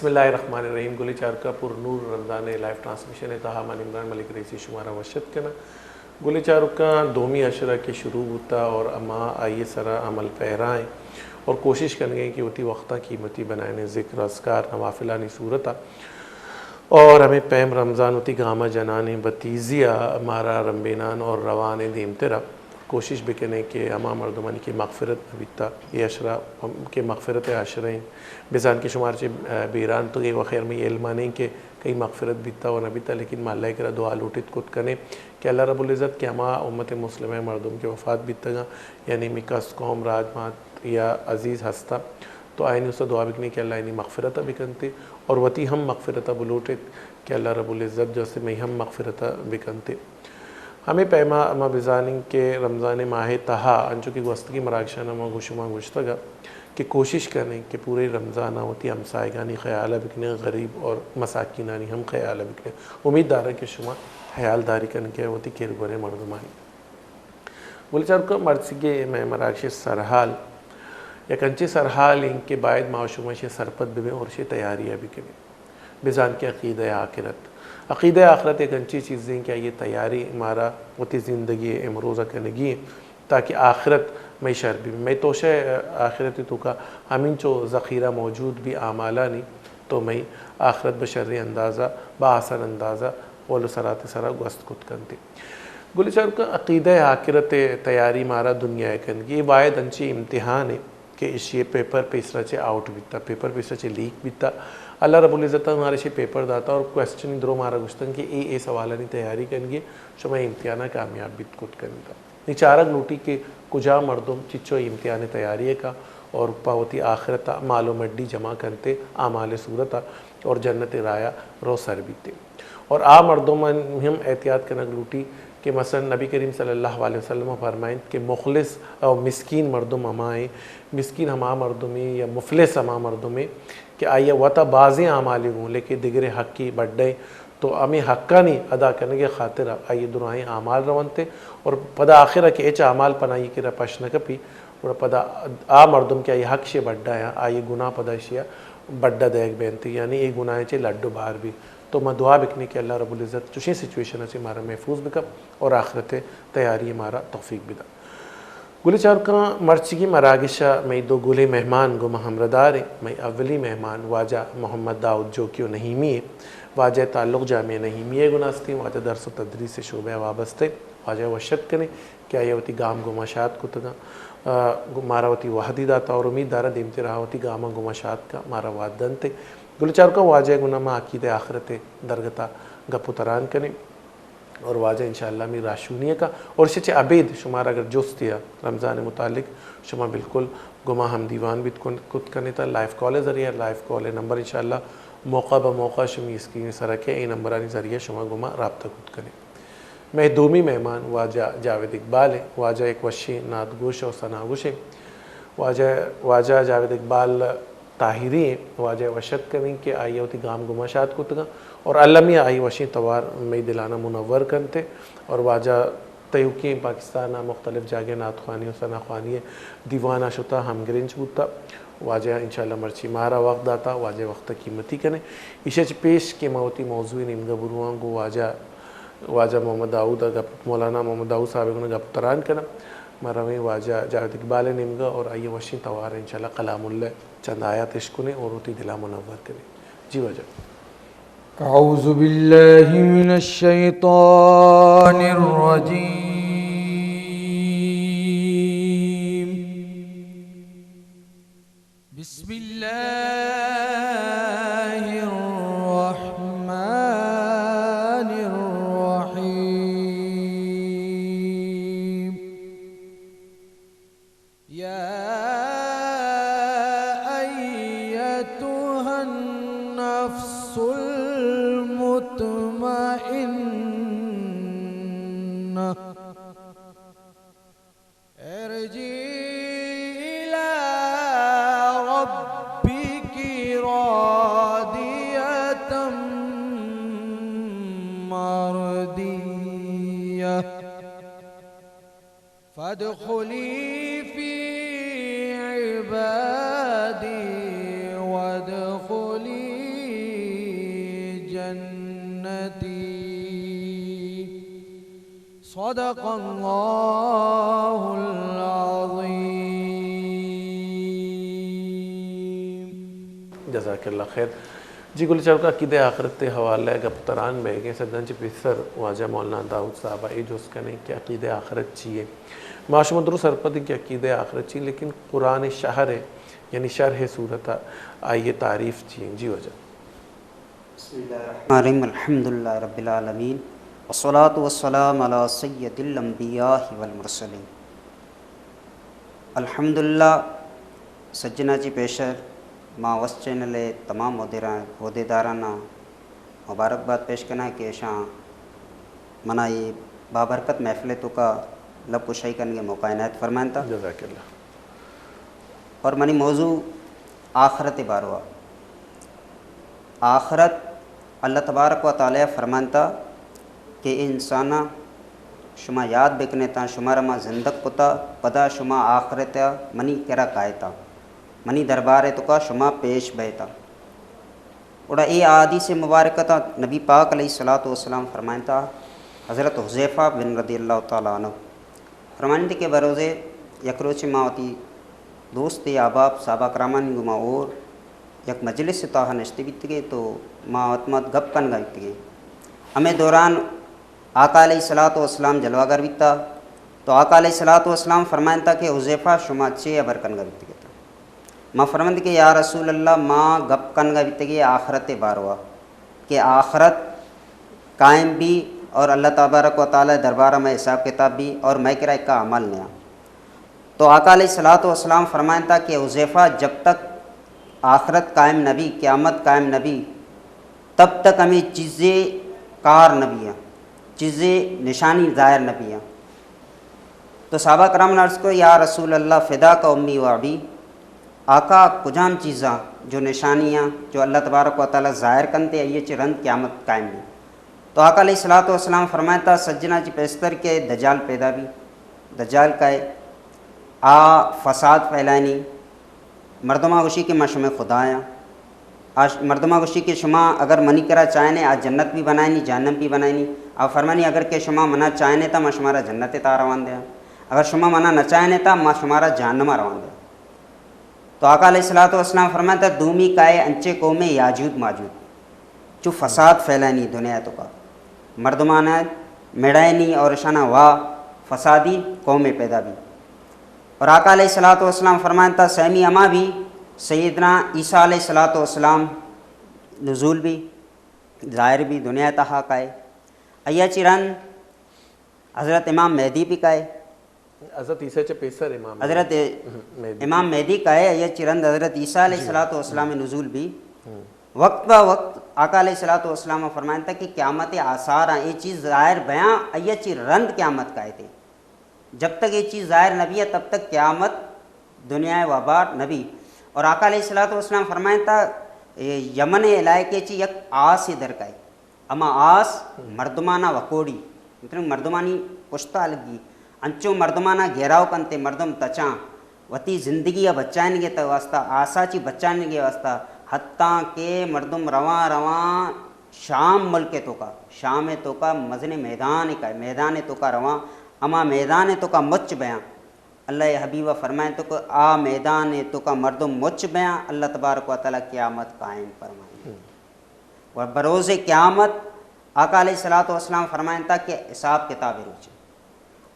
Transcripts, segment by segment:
بسم اللہ الرحمن الرحیم۔ گلیں چاروکاں، پر نور رمضان ءِ لائیو ٹرانسمیشن ءِ تہا من عمران ملک رئیسی شمارا وش اتک کناں۔ گلیں چاروکاں، دومی عشرہ کہ شروع بوتا اور اما آئی ءِ سرا عمل پیرا ایں اور کوشش کنگ ءَ ایں کہ وتی وقتاں قیمتی بنائیں، ذکر، اذکار، نوافلانی صورت ءَ اور ہمے پیم رمضان وتی گام ءَ جنان ایں، بہ تیزی ءَ مارا رمبینان اور روان ایں دیمتر ءَ۔ کوشش بکنیں کہ ہما مردمانی کہ مغفرت نہ بیتا، اے عشرہ ہم کہ مغفرت ءِ عشرہ ایں، بزاں کہ شمار چہ بیران تو اے وخیر مئی علم ءَ نیں کہ کئی مغفرت بیتا و نہ بیتا، لیکن ما اللہ ءِ کرا دعا لوٹت کت کنیں کہ اللہ رب العزت کہ ہما امت مسلمہ ءِ مردم کہ وفات بیتگاں، یعنی مئی کس، قوم، راج، مات یا عزیز ہستا، تو آیانی واسطہ دعا بکنیں کہ اللہ آیانی مغفرت ءَ بکنتے اور وتی ہم مغفرت ءَ بلوٹت کہ اللہ رب العزت جو استے مئی ہم مغفرت ءَ بکنتے۔ ہمے پیما ما بزانیں کہ رمضان ءِ ماہ ءِ تہا، انچو کہ گوستگیں مراگشاں ما گوں شما گوشتگ ءَ کہ کوشش کنیں کہ پورے رمضان ءَ وتی ہمسایگانی خیال ءَ بکنیں، غریب اور مساکینانی ہم خیال ءَ بکنیں۔ امید داراں کہ شما خیالداری کنگ ءَ وتی کرگوریں مردمانی۔ گل چاروکاں، مرچیگیں مئے مراگش ءِ سرحال یک انچیں سرحال ایں کہ باید ما و شما ایشی ءَ سرپد ببیں اور ایشی ءِ تیاری ءَ بکنیں۔ بزاں کہ عقیدہ آخرت، عقیدہ آخرت یک انچیں چیزے ایں کہ آئی ءِ تیاری مارا وتی زندگی ءِ امروز ءَ کنگی ایں تاکہ آخرت مئی شر بی۔ مئی توشہ آخرت ءِ توکا ہمینچو ذخیرہ موجود بی اعمالانی، تو مئی آخرت بہ شریں اندازہ، بہ آسان اندازہ اول و سرات ءِ سرا گوست کت کنت۔ گل چاروکاں، عقیدہ آخرت ءِ تیاری مارا دنیا ءَ کنگی، اے باید انچیں امتحانے کہ ایشی ءِ پیپر پیسرا چہ آؤٹ بیتا، پیپر پیسرا چہ لیک بیتا۔ اللہ رب العزت ءَ مارا ایشی ءِ پیپر داتا اور کوئسچن درو مارا گوشتن کہ اے، اے سوالانی تیاری کنگی، شما اے امتحانا کامیاب بیت کت کنیتا۔ نی چارگ لوٹی کہ کجا مردم چچو اے امتحان ءِ تیاری ءَ کا اور پہ وتی آخرت ءَ مال و مڈی جمع کنتے، اعمال ءِ صورت ءَ اور جنت ءِ راہ ءَ روسر بیتے۔ اور آ مردمانی ہم احتیاط کنگ لوٹی کہ مثلاً نبی کریم صلی اللہ علیہ وسلم ءَ فرمائنت کہ مخلص اور مسکین مردم ہما ایں، مسکین ہما مردمے یا مفلس ہما مردمے کہ آئی ءَ وت ءَ بازیں اعمالے گوں، لیکن دگرے حقی بڈ ایں، تو ہمے حقانی ادا کنگ ءِ خاطر ءَ آئی ءِ درائیں اعمال رونت اور پدا آخر ءَ کہ ہچ اعمال پہ آئی ءِ کرا پش نہ کپی، گڑا پدا آ مردم کہ آئی ءِ حق شے بڈ ءَ، آئی ءِ گناہ پدا ایشی ءَ بڈ ءَ دئیگ بنت، یعنی اے گناہ ءَ چہ لڈ و بار بی۔ تو ما دعا بکنیں کہ اللہ رب العزت چوشیں سچویشن ءَ چہ مارا محفوظ بکپ اور آخرت ءِ تیاری ءَ مارا توفیق بدا۔ گل چاروکاں، مرچیگیں مراگش ءَ مئی دو گلیں مہمان گوں ما ہمراہ دار ایں۔ مئی اولی مہمان واجہ محمد داؤد جوکی و نعیمی ایں۔ واجہ ءِ تعلق جامعہ نعیمیہ ءَ گون استیں، واجہ درس و تدریس ءِ شعبہ ءَ وابستہ ایں۔ واجہ ءَ وش اتک کنیں کہ آئی ءَ وتی گام گوں ما شات کتگاں، آ، گوں مارا وتی وہدی داتا اور امید داراں دیمتر ءَ وتی گاماں گوں ما شات کا، مارا وہد دنت۔ گل چاروکاں، واجہ ءَ گوں ما عقیدہ آخرت ءِ درگت ءَ گپ و تران کنیں۔ اور واجہ انشاءاللہ ہمے راہشونی ءَ کا۔ اور ایشی چہ ابید شمارا اگر جستے ءَ رمضان ءِ متعلق، شما بالکل گوں ما ہم دیوان بیت کن-، کت کنیت۔ لائیو کال ءِ ذریعہ، لائیو کال ءِ نمبر انشاءاللہ موقع بہ موقع شمے اسکرین ءِ سرا کہ اے نمبرانی ذریعہ شما گوں ما رابطہ کت کنیت۔ مئے دومی مہمان واجہ جاوید اقبال ایں۔ واجہ یک وشیں نعت گوش اور ثنا گوش ایں۔ واجہ، واجہ جاوید اقبال طاہری ایں۔ واجہ ءَ وش اتک کنیں کہ آئی ءَ وتی گام گوں ما شات کتگاں اور المی ءَ آئی وشیں توار مئے دلاناں منور کنت اور واجہ تیوکیں پاکستان ءِ مختلف جاگہ نعت خوانی و ثنا خوانی ءِ دیوان ءَ شتا، ہمگرنچ بوتا۔ واجہ ءَ انشاءاللہ مرچی مارا وقت داتا، واجہ ءِ وقت ءَ قیمتی کنیں۔ ایشی ءَ چہ پیش کہ ما وتی موضوع ءِ نیمگ ءَ برواں، گوں واجہ، واجہ محمد داؤد ءَ گپ، مولانا محمد داؤد صاحب ءَ گوں گپ تران کناں۔ ما رویں واجہ جاوید اقبال ءِ نیمگ ءَ اور آئی ءِ وشیں توار ءَ انشاءاللہ کلام اللہ چند آیات اشکنیں اور وتی دل ءَ منور کنیں۔ جی واجہ۔ أعوذ بالله من الشيطان الرجيم. بسم الله الرحمن الرحيم. يا أيتها النفس المطمئنة، ارجعي إلى ربك راضية مرضية، فادخلي في عبادي وادخلي صدق اللہ العظیم۔ جزاک اللہ خیر۔ جی گل چاروکاں، عقیدہ آخرت ءِ حوالہ ءَ گپ تران بئیگ ءَ، سجاں چہ پیسر واجہ مولانا داؤد صاحب ءَ اے جست کنیں کہ عقیدہ آخرت چی اے؟ ما شما درو سرپد ایں کہ عقیدہ آخرت چی اے، لیکن قرآن شہر ءِ، یعنی شرح سورت ءِ، آئی ءِ تعریف چی اے؟ جی واجہ۔ بسم اللہ الرحمن الرحیم۔ الحمدللہ رب العالمین، والصلاة والسلام علی سید الانبیاء والمرسلین۔ الحمدللہ، سجنا چی پیشر ما وس چینل ءِ تمام عہدیران-، عہدیداراناں مبارکباد پیش کناں کہ اشاں منا اے بابرکت محفل ءِ توکا لب کشائی کنگ ءِ موقع عنایت فرمائنتا۔ جزاک اللہ۔ اور منی موضوع آخرت ءِ باروا۔ آخرت، اللہ تبارک و تعالی فرمانتا کہ اے انساناں، شما یاد بکنیتاں، شمارا ما زندگ کتا، پدا شما آخرت ءَ منی کرا کائیتا، منی دربار ءِ توکا شما پیش بئیتا۔ گڑا اے احادیث مبارکہ تا نبی پاک علیہ الصلوۃ والسلام فرمائنتا، حضرت حذیفہ بن رضی اللہ تعالی عنہ فرمائنتے کہ بروزے یک روچے ما وتی دوست احباب صحابہ کرامانی گوما اور یک مجلس تہا نشتے بیتگیں تو ما وت مت گپ کنگا بیتگیں۔ ہمے دوران آقا علیہ الصلوۃ والسلام جلوہ گر بیتا، تو آقا علیہ الصلوۃ والسلام فرمائنتا کہ حذیفہ، شما چے ہبر کنگا بیتگے؟ ما فرمند کہ یا رسول اللہ، ما گپ کنگا بیتگے آخرت باروا کہ آخرت قائم بی اور اللہ تبارک و تعالی دربارہ میں حساب کتاب بی اور میں کرا کا عمل نیا۔ تو آقا علیہ الصلوۃ والسلام فرمائنتا کہ حذیفہ، جب تک آخرت قائم نبی، قیامت قائم نبی، تب تک ہمیں چیزیں کار نبی ہیں، چیزیں نشانی ظاہر نبی ہیں۔ تو صحابہ کرام نے عرض کو، یا رسول اللہ، فداک امی و ابی، آقا، کجام چیزاں جو نشانی ہیں جو اللہ تبارک و تعالی ظاہر کنتے، آئی چی رند قیامت قائم بی؟ تو آقا علیہ الصلوۃ والسلام فرمائنتا، سجنا چی پیستر کہ دجال پیدا بی، دجال کائے، آ فساد پھیلائنی، مردماں گوشی کہ ما شمے خدایاں۔ آ ش-، مردماں گوشی کہ شما اگر منی کرا چاہنے، آ جنت بھی بنائنی، جہنم بھی بنائنی۔ آ فرمانی، اگر کہ شما منا چاہنے تا ما شمارا جنت تا روان دیاں، اگر شما منا نہ چاہنے تا ما شمارا جہنم روان دیاں۔ تو آقا علیہ الصلوۃ والسلام فرمائنتا، دومی کائے انچے قومے یاجوج ماجوج، چو فساد پھیلائنی دنیا توکا، مردمانا مڑائنی اور اشانا وا فسادی قومے پیدا بی۔ اور آقا علیہ الصلوۃ والسلام فرمائنتا، سیمی ہما بی، سیدنا عیسیٰ علیہ الصلوۃ والسلام نزول بی، ظاہر بی، دنیا تہا کائے۔ آئی چی رند حضرت امام مہدی بھی کائے۔ حضرت عیسیٰ چہ پیسر امام حضرت مہدی۔ امام مہدی کائے، آئی چی رند حضرت عیسیٰ علیہ جی۔ الصلوۃ والسلام نزول بی۔ ہم۔ وقت با وقت آقا علیہ الصلوۃ والسلام فرمائنتا کہ قیامت آثار ہیں، اے چیز ظاہر بیاں، آئی چی رند قیامت کائے تے۔ جب تک یہ چیز ظاہر نہ بی ہے، تب تک قیامت دنیا وبار نہ بی۔ اور آقا علیہ الصلوۃ والسلام فرمائنتا، اے یمن علاقے چی یک آس در کائے۔ اما آس مردمانا وکوڑی، مطلب مردمانی پشتا لگی، انچو مردمانا گھیراؤ کنتے، مردم تچاں، وتی زندگی ء بچائینگے تے واسطہ، آسا چی بچائینگے واسطہ، حتیٰ کہ مردم رواں رواں شام ملک توکا، شام توکا مزن میدان کا، میدان توکا رواں، اما میدان توکا مچ بیاں۔ اللہ حبیب فرمائیں تو کہ آ میدان توکا مردم مچ بیاں، اللہ تبارک و تعالی قیامت قائم فرمائیں۔ و بروز قیامت آقا علیہ الصلوۃ والسلام فرمائنتا کہ حساب کتاب روچے۔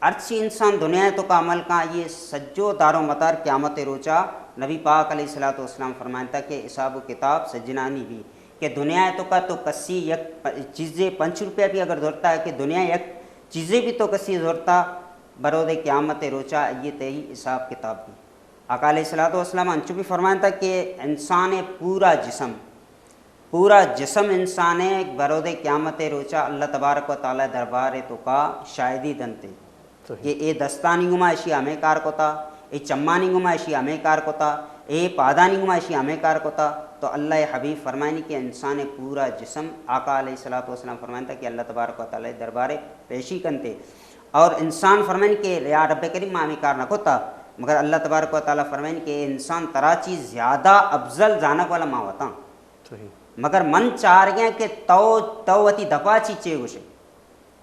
ہرچی انسان دنیا توکا عمل کاں، یہ سجو دار و مدار قیامت روچا۔ نبی پاک علیہ الصلوۃ والسلام فرمائنتا کہ حساب و کتاب سجنانی بی کہ دنیا توکا تو کسی یک پ-، چیزے پنچ روپیہ بھی اگر زورتا ہے کہ دنیا یک چیزے بھی تو کسی زورتا، برود قیامت روچا یہ تئی حساب کتاب بی۔ آقا علیہ الصلوۃ والسلام انچو بھی فرمائنتا کہ انسان پورا جسم، پورا جسم انسان ء برود قیامت ء روچا اللہ تبارک و تعالی دربار ء توکا شاہدی دنت۔ صحیح۔ کہ اے دستانی گما اشی ہمیں کار کتا، اے چمانی گما اشی ہمیں کار کتا، اے پادانی گما اشی ہمیں کار کتا۔ تو اللہ حبیب فرمائنی کہ انسان پورا جسم، آقا علیہ الصلوۃ والسلام فرمائنتا کہ اللہ تبارک و تعالی دربار ء پیشی کنتے۔ اور انسان فرمائنی کہ یا رب کریم، ما ہمیں کار نہ کتا، مگر اللہ تبارک و تعالی فرمائنی کہ اے انسان، ترا چی زیادہ افضل زانگ والا ما وتاں۔ صحیح۔ مگر من چارگیاں کہ تو، تو وتی دپا چی چے گوشے۔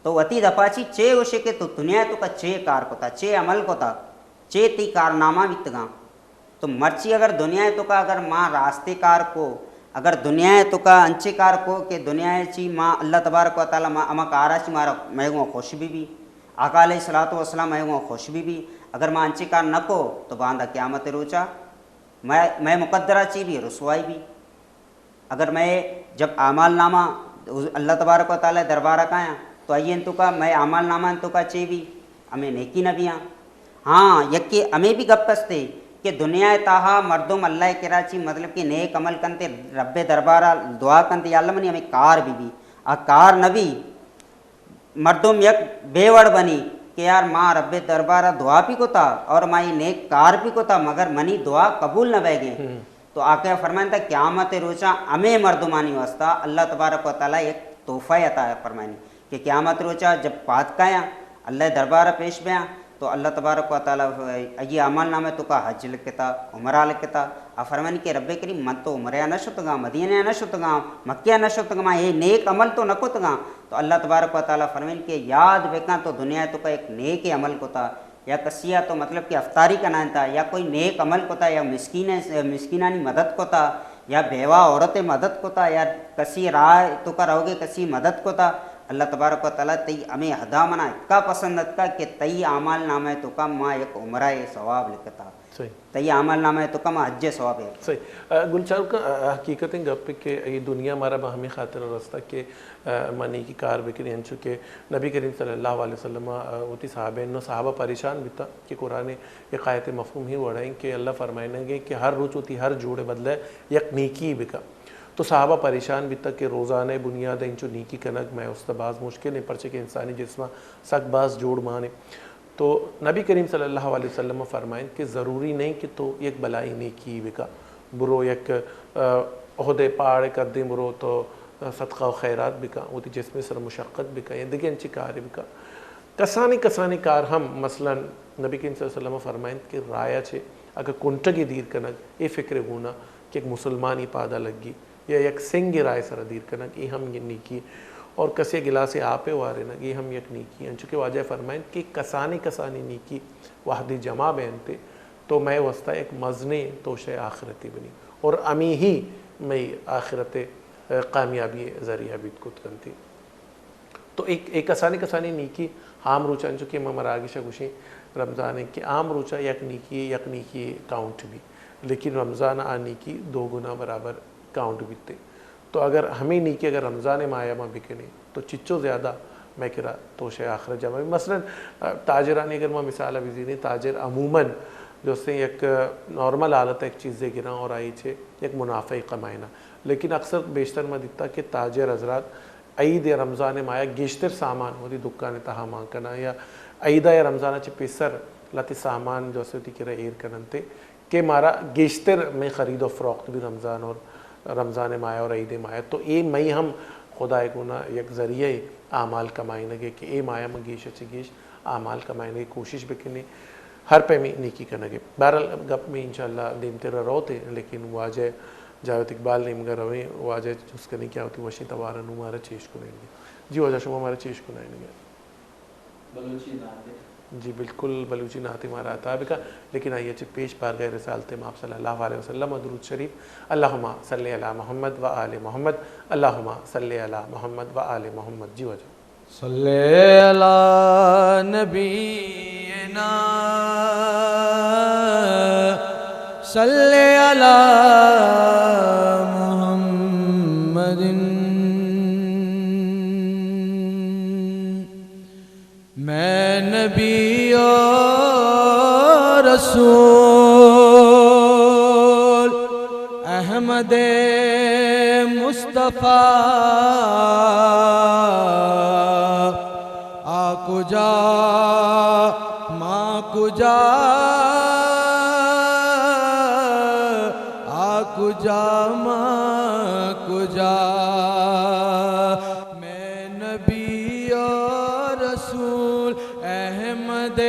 تو وتی دپا چی چے گوشے کہ تو دنیا ءِ توکا چے کار کتا، چے عمل کتا، چے تئی کارنامہ بیتگاں؟ تو مرچی اگر دنیا ءِ توکا اگر ما راستے کار کو، اگر دنیا ءِ توکا انچے کار کو کہ دنیا ءِ چی ما اللہ تبارک و تعالی ما ہما کارا چی مارا مئے گوں خوش بی بی، آقا علیہ الصلوۃ والسلام مئے گوں خوش بی بی، اگر ما انچے کار نہ کو تو باندا قیامت ءِ روچا مئے، مئے مقدرہ چی بی؟ رسوائی بی۔ اگر مئے جب اعمال نامہ اللہ تبارک و تعالی دربارا کایاں تو آئی ءِ توکا، مئے اعمال نامہ ءِ توکا چے بی؟ ہمے نیکی نہ بیاں۔ ہاں، یکے ہمے بھی گپ استے کہ دنیا ءِ تہا مردم اللہ ءِ کرا چی مطلب کہ نیک عمل کنتے، رب ءِ دربارا دعا کنتے، یا اللہ منی ہمے کار بی بی، آ کار نہ بی، مردم یک بے وڑ بنی کہ یار ما رب ءِ دربارا دعا بھی کتا اور ما یہ نیک کار بھی کتا، مگر منی دعا قبول نہ بئیگیں۔ ہم۔ تو آقا فرمائنتا قیامت ءِ روچا ہمے مردمانی واسطہ اللہ تبارک و تعالی یک تحفہ عطا فرمائنی کہ قیامت ءِ روچا جب پاد کایاں، اللہ ءِ دربارا پیش بیاں، تو اللہ تبارک و تعالی آئی اعمال نامہ ءِ توکا حج لکھتا، عمرہ لکھتا۔ آ فرمانی کہ رب کریم، من تو عمرہ ءَ نہ شتگاں، مدینہ ءَ نہ شتگاں، مکہ ءَ نہ شتگاں، ما اے نیک عمل تو نہ کتگاں۔ تو اللہ تبارک و تعالی فرمانی کہ یاد بکن تو دنیا ءِ توکا ایک نیک عمل کتا، یا کسی ءَ تو مطلب کہ افطاری کنائینتا، یا کوئی نیک عمل کتا، یا مسکین، مسکینانی مدد کتا، یا بیوہ عورت ءِ مدد کتا، یا کسی راہ ءِ توکا روگے کسی مدد کتا، اللہ تبارک و تعالی تئی ہمے ادا منا اتکا پسند اتکا کہ تئی اعمال نامہ ءِ توکا ما یک عمرہ ءِ ثواب لکھتا۔ صحیح۔ تئی اعمال نامہ ءِ توکا ما حج ءِ ثواب ءَ۔ صحیح۔ آ، گل چاروکاں، آ، حقیقتیں گپ کہ اے دنیا مارا بہ ہمے خاطر رستہ کہ، آ، ما نیکی کار بکنیں، انچو کہ نبی کریم صلی اللہ علیہ وسلم، آ، وتی صحابہ، نو صحابہ پریشان بیتا کہ قرآن ءِ یک آیت ءِ مفہوم ہی وڑا ایں کہ اللہ فرمائنگ ءَ کہ ہر روچ وتی ہر جوڑ ءِ بدلہ یک نیکی بکن۔ تو صحابہ پریشان بیتا کہ روزانہ بنیاد ءَ انچو نیکی کنگ مئے واسطہ باز مشکل ایں، پرچہ کہ انسانی جسم ءَ سک باز جوڑ مان ایں۔ تو نبی کریم صلی اللہ علیہ وسلم فرمائنت کہ ضروری نہیں کہ تو یک بلائی نیکی بکا، برو یک، آ، عہدے پاڑے کدیں برو تو صدقہ و خیرات بکا، وتی جسم سر مشقت بکا یا دگہ انچی کارے بکا۔ کسانی کسانی کار ہم، مثلاً نبی کریم صلی اللہ علیہ وسلم فرمائنت کہ رایا چے اگہ کنٹگے دیر کنگ، اے فکر گونا کہ یک مسلمانی پادا لگی۔ یا یک سنگے راہ سرا دیر کنگ، اے ہم نیکی۔ اور کسے گلاسے آپے وارینگ، اے ہم یک نیکی۔ انچو کہ واجہ فرمائنت کہ کسانی کسانی نیکی وہدے جمع بینتے تو مئے واسطہ یک مزنیں توشہ آخرتی بنی اور ہمے ہی مئی آخرت کامیابی ذریعہ بیت کت کنتی۔ تو اے، اے کسانی کسانی نیکی عام روچاں، چونکہ ما مراگش ءَ گوشیں رمضان ءَ کہ عام روچا یک نیکی، یک نیکی کاؤنٹ بی، لیکن رمضان ءَ آ نیکی دو گنا برابر کاؤنٹ بیتے۔ تو اگر ہمے نیکی اگر رمضان ءِ ماہ ءَ ما بکنیں تو چچو زیادہ مئے کرا توشہ آخرت جمع بی۔ مثلاً، آ، تاجرانی اگر ما مثال ءَ بزیریں، تاجر عموماً جو سے یک نارمل حالت ءَ یک چیزے گراں اور آئی چے یک منافع کمائنا، لیکن اکثر بیشتر ما دیتا کہ تاجر حضرات عید یا رمضان ءِ ماہ ءَ گیشتر سامان وتی دکان ءِ تہا مان کناں یا عید ءَ یا رمضان ءَ چہ پیسر لہتے سامان جو است وتی کرا ایر کننت کہ مارا گیشتر مئے خرید و فروخت بی رمضان اور رمضان ءِ ماہ ءَ اور عید ءِ ماہ ءَ۔ تو اے مئی ہم خدا ءِ گونا یک ذریعہ اعمال کمائینگ ءِ کہ اے ماہ ءَ ما گیش ءَ چہ گیش اعمال کمائینگ ءِ کوشش بکنیں، ہر پیمیں نیکی کنگ ءِ۔ بہرحال گپ مئے انشاءاللہ دیمتر ءَ روت، لیکن واجہ جاوید اقبال نیمگا رویں، واجہ جست کنیں کہ آ وتی وشیں توار ءَ نوں مارا چے اشکنائینگ ءَ۔ جی واجہ، شما مارا چے اشکنائینگ ءَ؟ بلوچی نعت۔ جی بالکل، بلوچی نعت مارا عطا بکا، لیکن آئی ءَ چہ پیش بارگاہ رسالت مآب صلی اللہ علیہ وسلم ءَ درود شریف، اللہم صل علی محمد و آل محمد، اللہم صل علی محمد و آل محمد۔ جی واجہ۔ صل علی نبینا، صل علی محمد۔ مئے نبی و رسول احمد مصطفی، آ کجا ما کجا، آ کجا ما کجا۔ مئے نبی و رسول احمد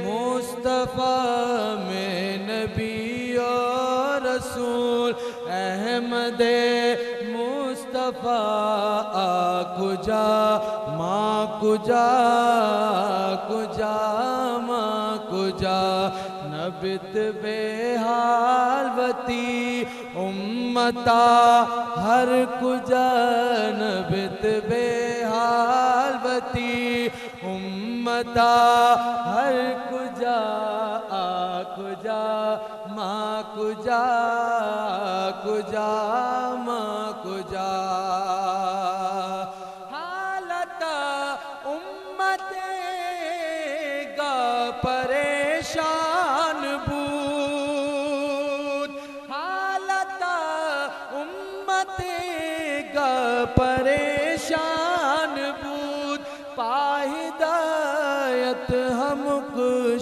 مصطفی، مئے نبی و رسول احمد مصطفی۔ آ کجا، ما کجا، کجا، ما کجا، نہ بیت بے حال وتی امتا ہر کجا، نہ بیت بے حال وتی امتا ہر کجا، آ کجا، ما کجا، کجا، ما کجا۔ حالت امت گا پریشان بود، حالت امت گا پریشان بود، پا ہدایت ہمک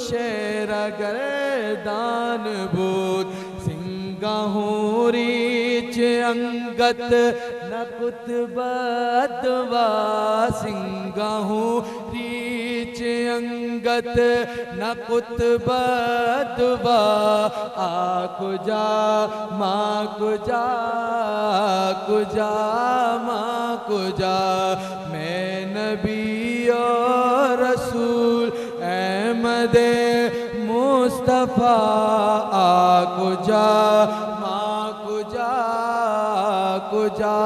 شہر گردان بود۔ سنگاں ہوں ریچ انگت نہ کت بدوا، سنگاں ہوں ریچ انگت نہ کت بدوا، آ کجا، ما کجا، کجا، ما کجا، مئے نبی و رسول احمد مصطفی، آ کجا، ما کجا، کجا،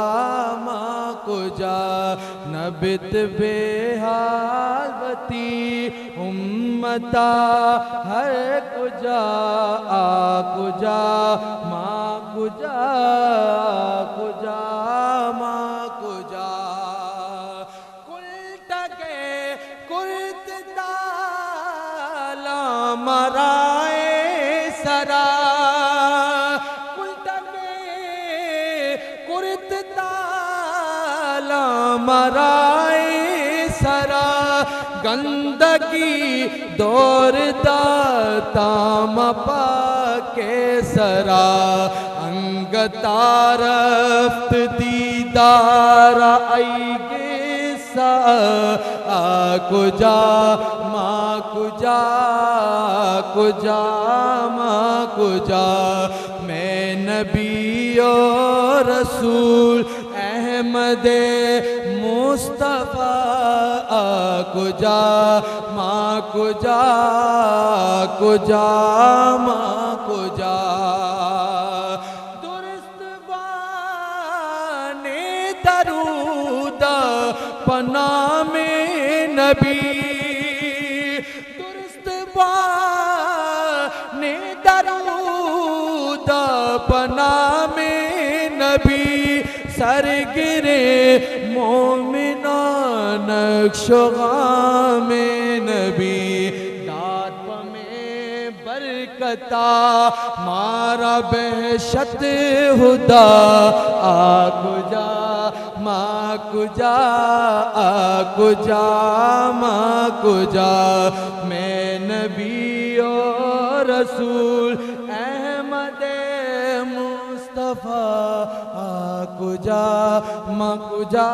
ما کجا، نہ بیت بے حال وتی امتا ہر کجا، آ کجا، ما کجا، کجا، ما کجا۔ کلٹگے کرت تالا مرائے سرا، کلٹگے کرت تالا مرائے سرا، گندگی دور داتا مپا کے سرا، انگتا رفت دیدار ای گے سا، آ کجا، ما کجا، کجا، ما کجا، مئے نبی و رسول احمد مصطفی، آ کجا، ما کجا، کجا، ما کجا۔ درست بانِ درود پہ نامِ نبی، درست بانِ درود پہ نامِ نبی، سر گریں مومناں نقش و غامِ نبی۔ دات پہ مئے برکتا مارا بہشت ہدا، آ کجا، ما کجا، آ کجا، ما کجا، مئے نبی و رسول احمد مصطفی، آ کجا، ما کجا،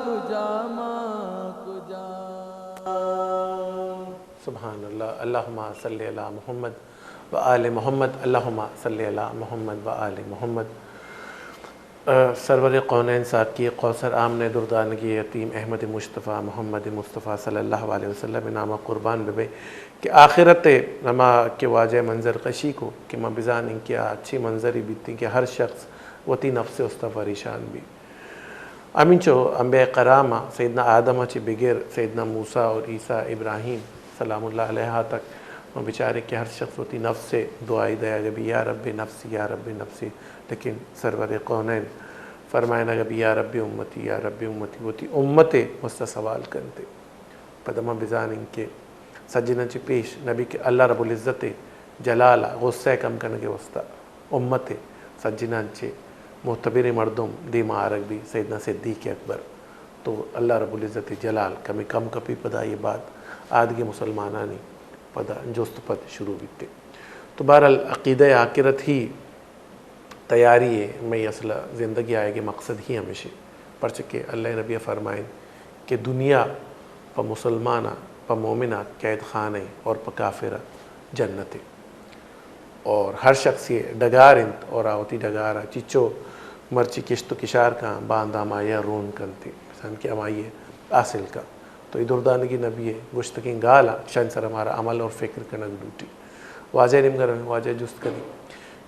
کجا، ما کجا۔ سبحان اللہ، اللہم صلی علی محمد و آل محمد، اللہم صلی علی محمد و آل محمد۔ آ، سرور کونین ساقی کوثر عام نے دردانگی یتیم احمد مصطفی، محمد مصطفی صلی اللہ علیہ وسلم نام قربان ببے کہ آخرت ہما کہ واجہ منظر کشی کو کہ ما بزانیں کہ آ اچھی منظری بیتیں کہ ہر شخص وتی نفس استا پریشان بی۔ ہمینچو انبیاء کرام ء سیدنا آدم ء چہ بگر سیدنا موسیٰ اور عیسیٰ ابراہیم سلام اللہ علیہ تک ما بچاریں کہ ہر شخص وتی نفس ء دعائی دیگ بی، یا رب نفسی، یا رب نفسی، لیکن سرور کونین فرمائنگ بی، یا رب امتی، یا رب امتی، وتی امت ء واسطہ سوال کنتے۔ پدا ما بزانیں کہ سجناں چہ پیش نبی کہ اللہ رب العزت ء جلال ء غصہ ء کم کنگ ء واسطہ امت ء سجناں چہ معتبریں مردم دیما آرگ بی سیدنا صدیق اکبر۔ تو اللہ رب العزت ء جلال کمے کم کپی، پدا آئی ء بعد آدگہ مسلمانانی پدا جست پد شروع بیتے۔ تو بہرحال عقیدہ آخرت ہی تیاری ء مئی اصل زندگی آیگ ء مقصد ہی ہمیش انت، پرچہ کہ اللہ ء نبی ء فرمائنت کہ دنیا پہ مسلمان ء، پہ مومن ء قید خانہ ء اور پہ کافر ء جنت ء۔ اور ہر شخص ء ڈگار انت اور آ وتی ڈگار ء چچو مرچی کشت و کشار کاں، باندا ہمائی ءَ رون کنت، مثلاً کہ ہمائی ءَ حاصل کاں۔ تو اے دردانگی نبی ءِ گوشتگیں گال ءَ، شان سر ہمارا عمل اور فکر کنگ لوٹی۔ واجہ نیمگا رویں، واجہ جست کنیں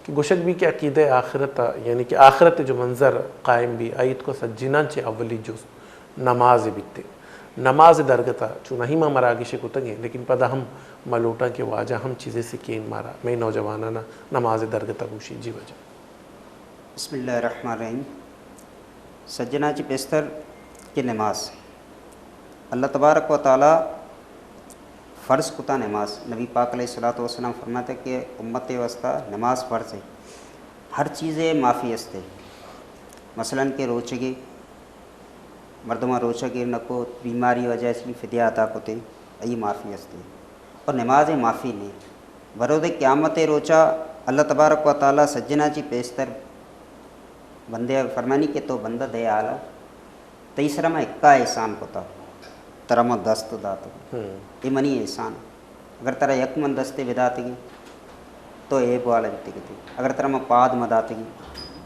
کہ گوشگ بی کہ عقیدہ آخرت ءَ، یعنی کہ آخرت جو منظر قائم بی، آئی اتکو سجیناں چہ اولی جست نماز بیتے۔ نماز درگت ءَ چون ہی ما مراگش کتگیں، لیکن پدا ہم ما لوٹاں کہ واجہ ہم چیزے سکین مارا، مئے نوجوانانا نماز درگت ءَ گوشی۔ جی واجہ۔ بسم اللہ الرحمن الرحیم۔ سجنا چی پیستر کہ نماز اللہ تبارک و تعالی فرض کتا۔ نماز، نبی پاک علیہ الصلوۃ والسلام فرماتے کہ امت واسطہ نماز فرض ہے، ہر چیزے معافی استے، مثلاً کہ روچگے، مردماں روچہ گیر نہ کت، بیماری وجہ چی فدیہ ادا کتے، ای معافی استے۔ اور نماز معافی نہیں۔ بروز قیامت روچہ اللہ تبارک و تعالی سجنا چی پیستر بندے فرمانی کہ تو بندہ دے حالا، تئی سرا ما اکا احسان کتا، ترا ما دست دات، ہم۔ اے منی احسان۔ اگر ترا یک من دستے بداتگی تو عیب والا بیتگی تئی۔ اگر ترا ما پاد مداتگی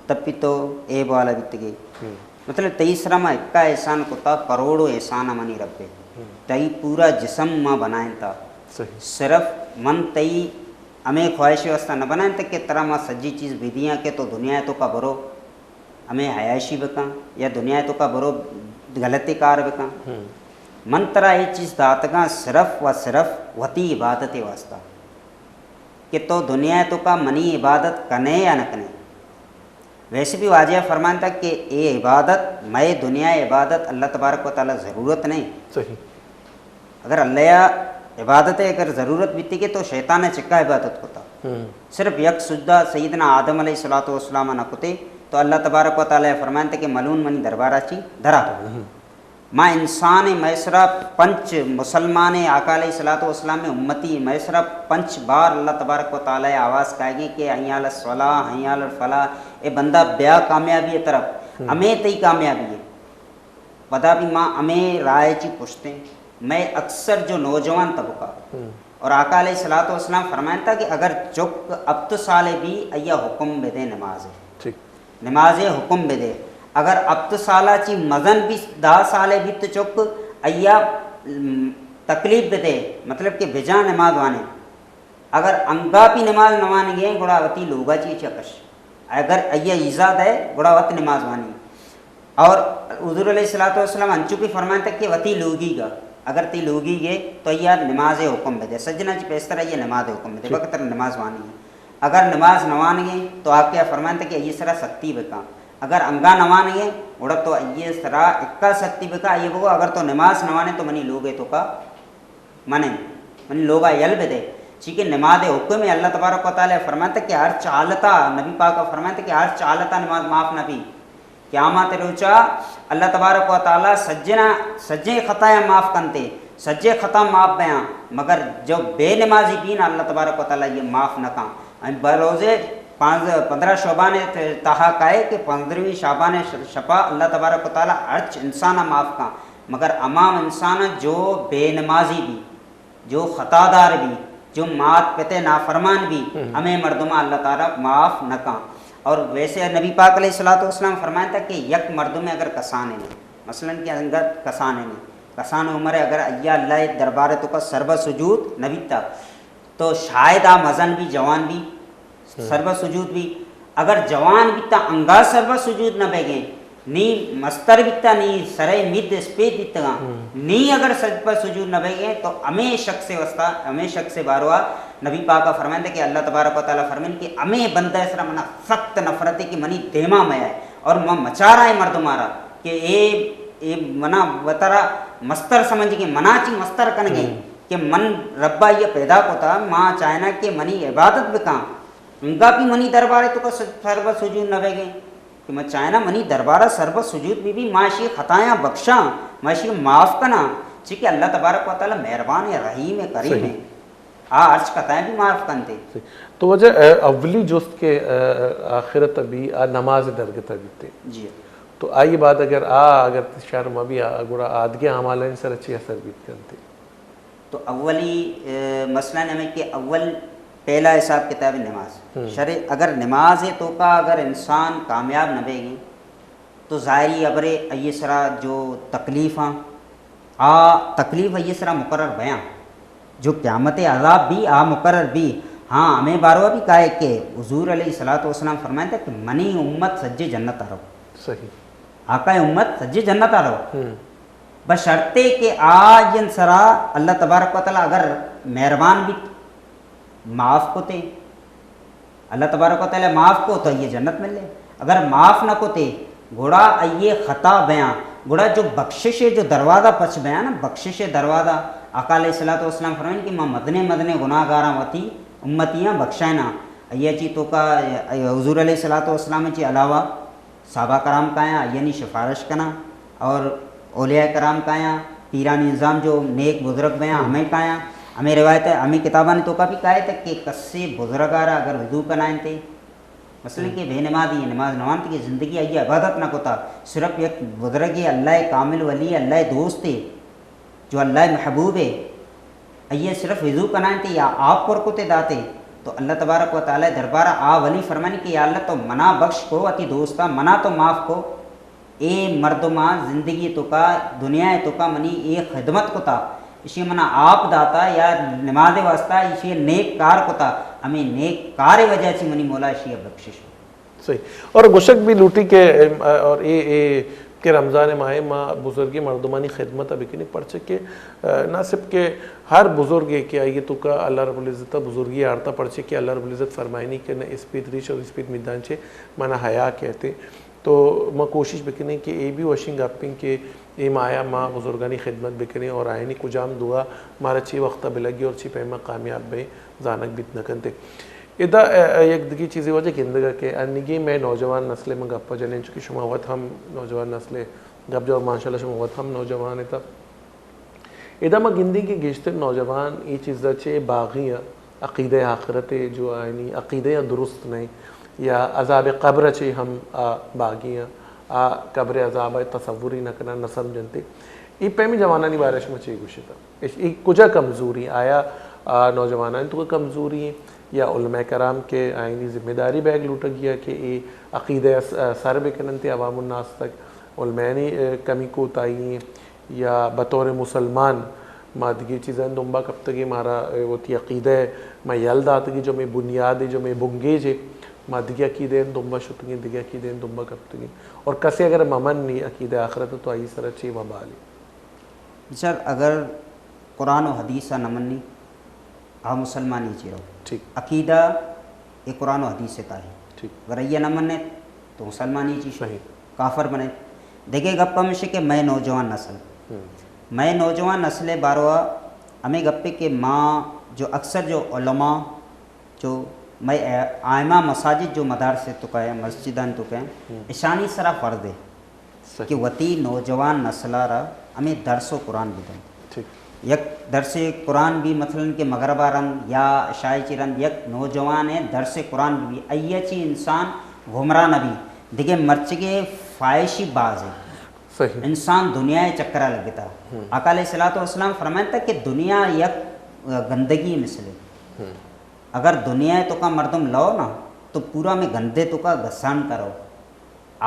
تپی تو عیب والا بیتگی۔ ہم۔ مطلب تئی سرا ما اکا احسان کتا، کروڑو احسان منی ربے۔ ہم۔ تئی پورا جسم ما بنائنتا۔ صحیح۔ صرف من تئی ہمیں خواہش واسطہ نہ بنائنتا کہ ترا ما سجی چیز بدیاں کہ تو دنیا تو کا برو ہمیں عیاشی بکن یا دنیا تو کا برو غلطی کار بکن۔ ہم۔ من ترا اے چیز داتگاں صرف و صرف وتی عبادت واسطہ کہ تو دنیا تو کا منی عبادت کنے یا نہ کنے۔ ویسے بھی واجہ فرمانتا کہ اے عبادت، مئے دنیا عبادت اللہ تبارک و تعالی ضرورت نہیں۔ صحیح۔ اگر اللہ یا عبادت اگر ضرورت بیتی کہ تو شیطان چکا عبادت کتا۔ ہم۔ صرف یک سجدہ سیدنا آدم علیہ الصلوۃ والسلام نہ کتے تو اللہ تبارک و تعالی فرمانتا کہ ملون منی دربارہ چی درا۔ ہم۔ ما انسان، مئے سرا پنچ مسلمان، آقا علیہ الصلوۃ والسلام امتی، مئے سرا پنچ بار اللہ تبارک و تعالی آواز کائے گے کہ حی علی الصلاۃ، حی علی الفلاح، اے بندہ بیا کامیابی طرف، ہم۔ ہمیں تئی کامیابی ہے۔ پدا بھی ما ہمیں رائے چی پشتیں، مئے اکثر جو نوجوان طبقہ، ہم۔ اور آقا علیہ الصلوۃ والسلام فرمائنتا کہ اگر چک ہفت سالے بھی ایا حکم بدے نماز ہے۔ ٹھیک۔ نماز حکم بدے۔ اگر ہفت سالا چی مزن بھی دہ سالے بھی تو چک ایا، ام، تکلیف بدے، مطلب کہ بجا نماز وانے۔ اگر انگا بھی نماز نوانگے گڑا وتی لوگا چی چکش۔ اگر ایا ایزا دے گڑا وت نماز وانی۔ اور حضور علیہ الصلوۃ والسلام انچو کہ فرمائنتا کہ وتی لوگی گا، اگر تی لوگی گے تو ایا نماز حکم بدے، سجنا چی پیستر ایا نماز حکم بدے، ٹھیک۔ بکتر نماز وانی۔ اگر نماز نوانگے تو آقا فرمائنتا کہ ایا سرا سختی بکا۔ اگر انگا نوانگے گڑا تو ایا سرا اکا سختی بکا، ایا بگو اگر تو نماز نوانے تو منی لوگے تو کا منن، منی لوگا یل بدے۔ چیکہ نماز حکم ہے، اللہ تبارک و تعالی فرمانتا کہ ہر چالتا، نبی پاک فرمانتا کہ ہر چالتا نماز معاف نہ بھی۔ قیامت روچا اللہ تبارک و تعالی سجنا، سجیں خطایا معاف کنتے، سجے خطا معاف بیاں، مگر جو بے نمازی بین اللہ تبارک و تعالی یہ معاف نہ کن۔ ہم بروزے پانز-، پندرہ شعبان تہا کائے کہ پندرہویں شعبان ش-، شپا اللہ تبارک و تعالی ہرچ انسانا معاف کن، مگر ہما انسانا جو بے نمازی بی، جو خطا دار بی، جو مات پتے نافرمان بی، ہم۔ ہمیں مردما اللہ تعالی معاف نہ کن۔ اور ویسے نبی پاک علیہ الصلوۃ والسلام فرمائنتا کہ یک مردم اگر کسانے نے، مثلاً کہ انگت کسانے نے، کسان عمر اگر ایا اللہ دربار تو کا سربہ سجود نبیتا، تو شاید آ مزن بی، جوان بی، ہم۔ سربہ سجود بی۔ اگر جوان بیتا انگا سربہ سجود نہ بیگیں، نی مستر بیتا، نی سرے مد اسپیت بیتگاں، ہم۔ نی اگر سربہ سجود نہ بیگیں، تو ہمیں شخص واسطہ، ہمیں شخص باروا نبی پاکا فرمائندا کہ اللہ تبارک و تعالی فرمائن کہ ہمیں بندہ سرا منا سخت نفرت ہے کہ منی دیما میا ہے اور من مچارا ہے مردمارا کہ اے، اے منا وترا مستر سمجھ کے منا چی مستر کنگے ہم۔ کہ من ربا یہ پیدا کتا، ما چاہنا کہ منی عبادت بکاں۔ انگا بھی منی دربارے تو کا سربہ سجود نہ بیگیں کہ من چاہنا منی دربارہ سربہ سجود بی بی، ما اشی خطایاں بخشاں، ما اشی معاف کناں، چی کہ اللہ تبارک و تعالی مہربان ہے، رحیم ہے، کریم ہے۔ صحیح۔ آ ہرچ خطایاں بھی معاف کنتے۔ صحیح۔ تو واجہ، اے، اولی جست کہ، اے، آخرت ابھی آ نماز درگت ابھی تے۔ جی۔ تو آئی بعد اگر آ، اگر شر مبی آ، گڑا آدگہ اعمالانی سر چی اثر بیت کنتے؟ تو اولی، اے، مثلاً ہمیں کہ اول پہلا حساب کتاب نماز۔ ہم۔ شر، اگر نماز توکا اگر انسان کامیاب نہ بیگی تو ظاہری خبرے آئی سرا جو تکلیف ہاں، آ تکلیف آئی سرا مقرر بیاں، جو قیامت عذاب بھی آ مقرر بھی۔ ہاں، ہمیں باروا بھی کہا ہے کہ حضور علیہ الصلوۃ والسلام فرمائے تھے کہ منی امت سجے جنت آ رو۔ صحیح۔ آقا امت سجے جنت آ رو۔ ہم۔ بس شرطے کہ آ جن سرا اللہ تبارک و تعالی اگر مہربان بھی معاف کو تے، اللہ تبارک و تعالی معاف کو تو یہ جنت ملے، اگر معاف نہ کو تے گڑا یہ خطا بیاں، گڑا جو بخشش ہے، جو دروازہ پچ بیاں نا، بخشش ہے دروازہ۔ آقا علیہ الصلوۃ والسلام فرمائیں کہ ما مدنے مدنے گناہ گاراں وتی امتیاں بخشائنا۔ یہ چی توکا حضور علیہ الصلوۃ والسلام چی علاوہ صحابہ کرام کایاں، یعنی سفارش کناں، اور اولیاء کرام کایاں، پیرانی نظام جو نیک بزرگ بیاں، ہمیں کایاں۔ ہمیں روایت ہے، ہمیں کتابانی توکا بھی کہا ہے تک کہ کسے بزرگ آرا اگر وضو کنائیں تے، مثلاً کہ بے نمازی ہے، نماز نوانت کی زندگی آئی عبادت نہ کوتا، صرف یک بزرگ ہے، اللہ کامل ولی، اللہ دوست ہے، جو اللہ محبوب ہے، آئی صرف وضو کنائیں تے یا آپ پر کتے داتے، تو اللہ تبارک و تعالی دربارہ آ ولی فرمانی کہ یا اللہ تو منا بخش کو، اتی دوستا منا تو معاف کو۔ اے مردما زندگی توکا، دنیا توکا منی اے خدمت کتا، اشی منا آپ داتا یا نماز واسطہ اشی نیک کار کتا، ہمیں نیک کار وجہ چی منی مولا اشی بخشش۔ صحیح۔ اور گوشگ بھی لوٹی کہ، ام، اور اے، اے کہ رمضان ماہ ما بزرگی مردمانی خدمت بکنی، پرچہ کہ، ا، نہ صرف کہ ہر بزرگے کہ آئی توکا اللہ رب العزت بزرگی آرتا، پرچہ کہ اللہ رب العزت فرمائنی کہ نہ اسپیت ریش اور اسپیت میدان چے منا حیا کہتے۔ تو ما کوشش بکنیں کہ اے بھی وشیں گپیں کہ اے مایا ما بزرگانی خدمت بکنیں اور آئینی کجام دعا مارا چی وقتا بلگی اور چی پیما کامیاب بیں، زانگ بیت نہ کنتے۔ ادا، ا، ا، یک دگی چیزے واجہ گندگا کہ انیگیں مئے نوجوان نسلے من گپا جنیں، چونکہ شما وت ہم نوجوان نسلے گپ جواب، ماشاءاللہ شما وت ہم نوجوان اتا۔ ادا ما گندیں کہ گیشتر نوجوان اے چیزا چے باغی آں، عقیدہ آخرت جو آئینی عقیدہ درست نہیں، یا عذاب قبر چے ہم آ باغی آں، آ قبر عذاب تصوری نہ کنن، نہ سمجھنتے۔ اے پیمی جوانانی بارے شما چے گوشتا؟ اش-، اے کجا کمزوری؟ آیا، آ، نوجوانانی توکا کمزوری ہیں یا علماء کرام کہ آئینی ذمہ داری بیگ لوٹگی ہے کہ اے عقیدہ س-، سر بکننتے عوام الناس تک؟ علماءانی، اے، کمی کوتاہی ہیں یا بطور مسلمان ما دگہ چیزانی دنبا کپتگیں، مارا، اے، وتی عقیدہ ما یل داتگی، جو مئے بنیاد ہے، جو مئے بنگیج ہے، ما دگہ عقیدہ دنبا شتگیں، دگہ عقیدہ دنبا کپتگیں۔ اور کسے اگر ممن نی عقیدہ آخرت تو آئی سرا چے وبال ہے؟ بچار، اگر قرآن و حدیث ء نہ منی، آ مسلمانی چی رو۔ ٹھیک۔ عقیدہ اے قرآن و حدیث ء تاہی۔ ٹھیک۔ اگر یہ نہ منت تو مسلمانی چی شو۔ صحیح۔ کافر بنے۔ دیکھے گپ ہمشہ کہ مئے نوجوان نسل۔ ہم۔ مئے نوجوان نسل باروا ہمیں گپے کہ ما جو اکثر جو علماء جو مئے آئمہ مساجد جو مدارس توکا ہیں، مسجدان توکا ہیں، ہم۔ اشانی سرا فرض ہے صحیح۔ کہ وتی نوجوان نسل ء را ہمیں درس و قرآن بدنت۔ ٹھیک۔ یک درس قرآن بھی مثلاً کہ مغرب ء رند یا عشاء چی رند یک نوجوان ہے درس قرآن بھی، ائیا چی انسان گمراہ نہ بھی۔ دیگہ مرچگے فائشی باز ہے۔ صحیح۔ انسان دنیا ء چکر ء لگتا۔ ہم۔ آقا علیہ الصلوۃ والسلام فرمائتا کہ دنیا یک گندگی مثل ہے۔ ہم۔ اگر دنیا ء توکا مردم لو نا تو پورا میں گندے توکا گسان کرو۔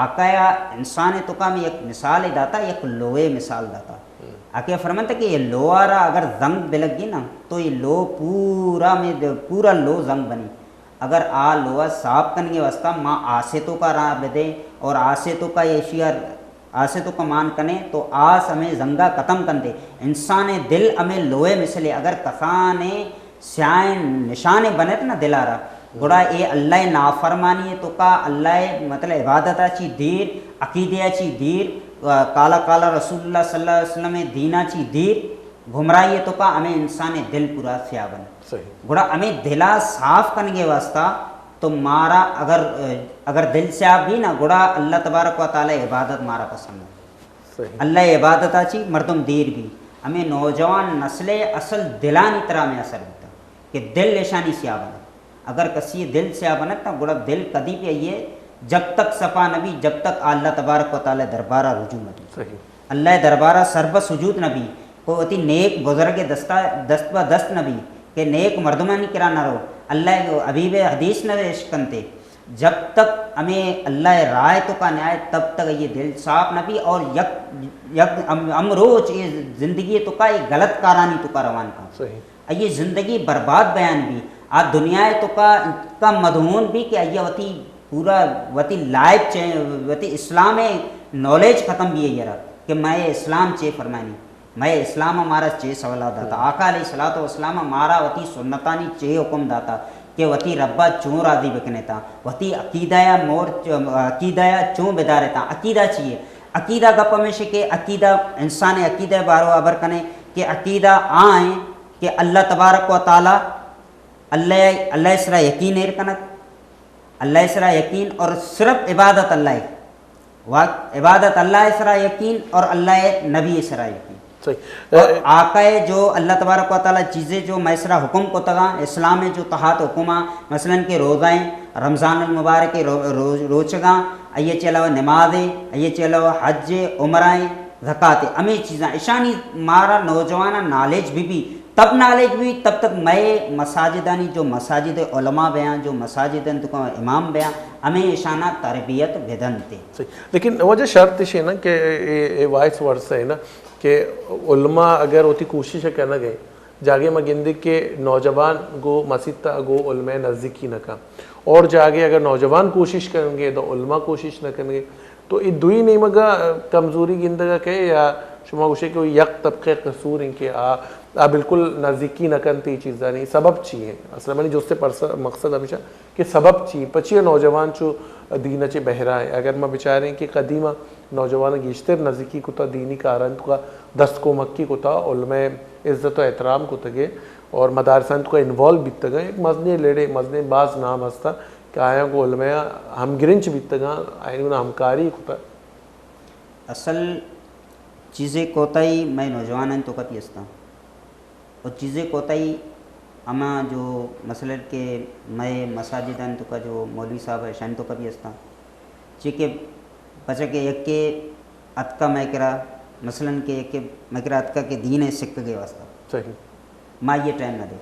آقا یا انسان توکا میں یک مثال داتا، یک لوئے مثال داتا۔ ہم۔ آقا فرمانتا کہ یہ لوہا را اگر زنگ بلگی نا تو یہ لو پورا میں، پورا لو زنگ بنی۔ اگر آ لوہا صاف کنگے واسطہ ما آسے توکا راہ بدے اور آسے توکا یہ شیار آسے توکا مان کنے تو آس ہمیں زنگا ختم کن دے۔ انسان دل ہمیں لوہے مثلے، اگر کسانے سیاہیں نشانے بنت نا دلارا، گڑا اے اللہ نافرمانی توکا، اللہ مطلب عبادت چی دیر، عقیدے چی دیر، کالا کالا رسول اللہ صلی اللہ علیہ وسلم دینا چی دیر، گمراہی توکا ہمیں انسان دل پورا سیاہ بنت۔ صحیح۔ گڑا ہمیں دلا صاف کنگے واسطہ تو مارا اگر، اگر دل سیاہ بھی نا، گڑا اللہ تبارک و تعالی عبادت مارا پسند ہے۔ صحیح۔ اللہ عبادت چی مردم دیر بھی۔ ہمیں نوجوان نسل اصل دلانی طرح میں اثر بیتا کہ دل اشانی سیاہ بنت۔ اگر کسی دل سیاہ بنت نا گڑا دل کدی بھی آئیے جب تک صفا نبی، جب تک اللہ تبارک و تعالی دربارہ رجوع نبی۔ صحیح۔ اللہ دربارہ سر بہ سجود نبی، کوئی وتی نیک بزرگ دستا، دست بہ دست نبی، کہ نیک مردمانی کرا نہ رو، اللہ ءِ حبیب ءِ حدیث نہ اشکنتے۔ جب تک ہمیں اللہ ءِ راہ ءِ توکا نہ آئے، تب تک یہ دل صاف نہ بی اور یک، یک ہم، ہم روچ یہ زندگی ءِ توکا یہ غلط کارانی توکا روان کن۔ صحیح۔ آئی ءِ زندگی برباد بیان بی۔ آ دنیا ءِ توکا اتکا مدہون بی کہ آئی ءَ وتی پورا وتی لائف چے، وتی اسلام ءِ نالج ختم بی آئی ءَ را کہ مئے اسلام چے فرمائنی، مئے اسلام ءَ مارا چے سولا داتا۔ ہم۔ آقا علیہ الصلوۃ والسلام ءَ مارا وتی سنتانی چے حکم داتا کہ وتی رب ءَ چون راضی بکنے تا، وتی عقیدہ ءَ مور، عقیدہ ءَ چون بدارے تا۔ عقیدہ چی ہے؟ عقیدہ گپ ہمیشہ کہ عقیدہ، انسان عقیدہ بارو خبر کنے کہ عقیدہ آئیں کہ اللہ تبارک و تعالی، اللہ، اللہ ءِ سرا یقین ایر کنت، اللہ ءِ سرا یقین اور صرف عبادت اللہ ءِ۔ و عبادت اللہ ءِ سرا یقین اور اللہ ءِ نبی ءِ سرا یقین۔ صحیح۔ اور آقا ءِ جو اللہ تبارک و تعالی چیزیں جو مئے سرا حکم کتگاں، اسلام ءِ جو تہا تو حکم آں، مثلاً کہ روزہ ایں، رمضان المبارک ءِ رو-، روز-، روچگاں، آئی ءَ چہ علاوہ نماز ایں، آئی ءَ چہ علاوہ حج ایں، عمرہ ایں، زکات ایں، ہمے چیزاں اشانی مارا نوجواناں نالج بہ بی، تب نالج بی، تب تک مئے مساجدانی جو مساجد علماء بیاں، جو مساجدانی توکا امام بیاں، ہمے اشانا تربیت بدنتے۔ صحیح۔ لیکن واجہ شرط اش ہے نا کہ اے، اے وائس ورثہ ہے نا کہ علماء اگر وتی کوشش کنگ ءَ، جاگے ما گندے کہ نوجوان گو مسیت ءَ گو علماء نزدیکی نہ کن، اور جاگے اگر نوجوان کوشش کنگے تو علماء کوشش نہ کنگے، تو اے دوئی نیمگا کمزوری گندگا کئے یا شما گوشے کہ یک طبقہ قصور ہیں کہ آ، آ بالکل نزدیکی نہ کنت اے چیزانی؟ سبب چی ہیں؟ اصل منی جستے پرس-، مقصد ہمیشہ کہ سبب چی، پچیا نوجوان چو دین چے بہرا ہے؟ اگر ما بچاریں کہ قدیما نوجوان گیشتر نزدیکی کتا، دینی کاران توکا دست کمکی کتا، علماء عزت و احترام کتگے اور مدارسان توکا انوالو بیتگا، یک مزنیں لڑے، مزنیں باز نام ہستا کہ آیاں گو علماء ہمگرنچ بیتگا، آیاں گو ہمکاری کتا۔ اصل چیزے کوتاہی مئے نوجوانان توکا بھی ہستا۔ و چیزے کوتاہی ہما جو مثلاً کہ مئے مساجدان توکا جو مولوی صاحب ہے، اشان توکا بھی ہستا۔ چی کہ پچا کہ یکے اتکا مئے کرا، مثلاً کہ یکے مئے کرا اتکا کہ دین ءِ سکگے واسطہ۔ صحیح۔ ما یہ ٹائم نہ دے۔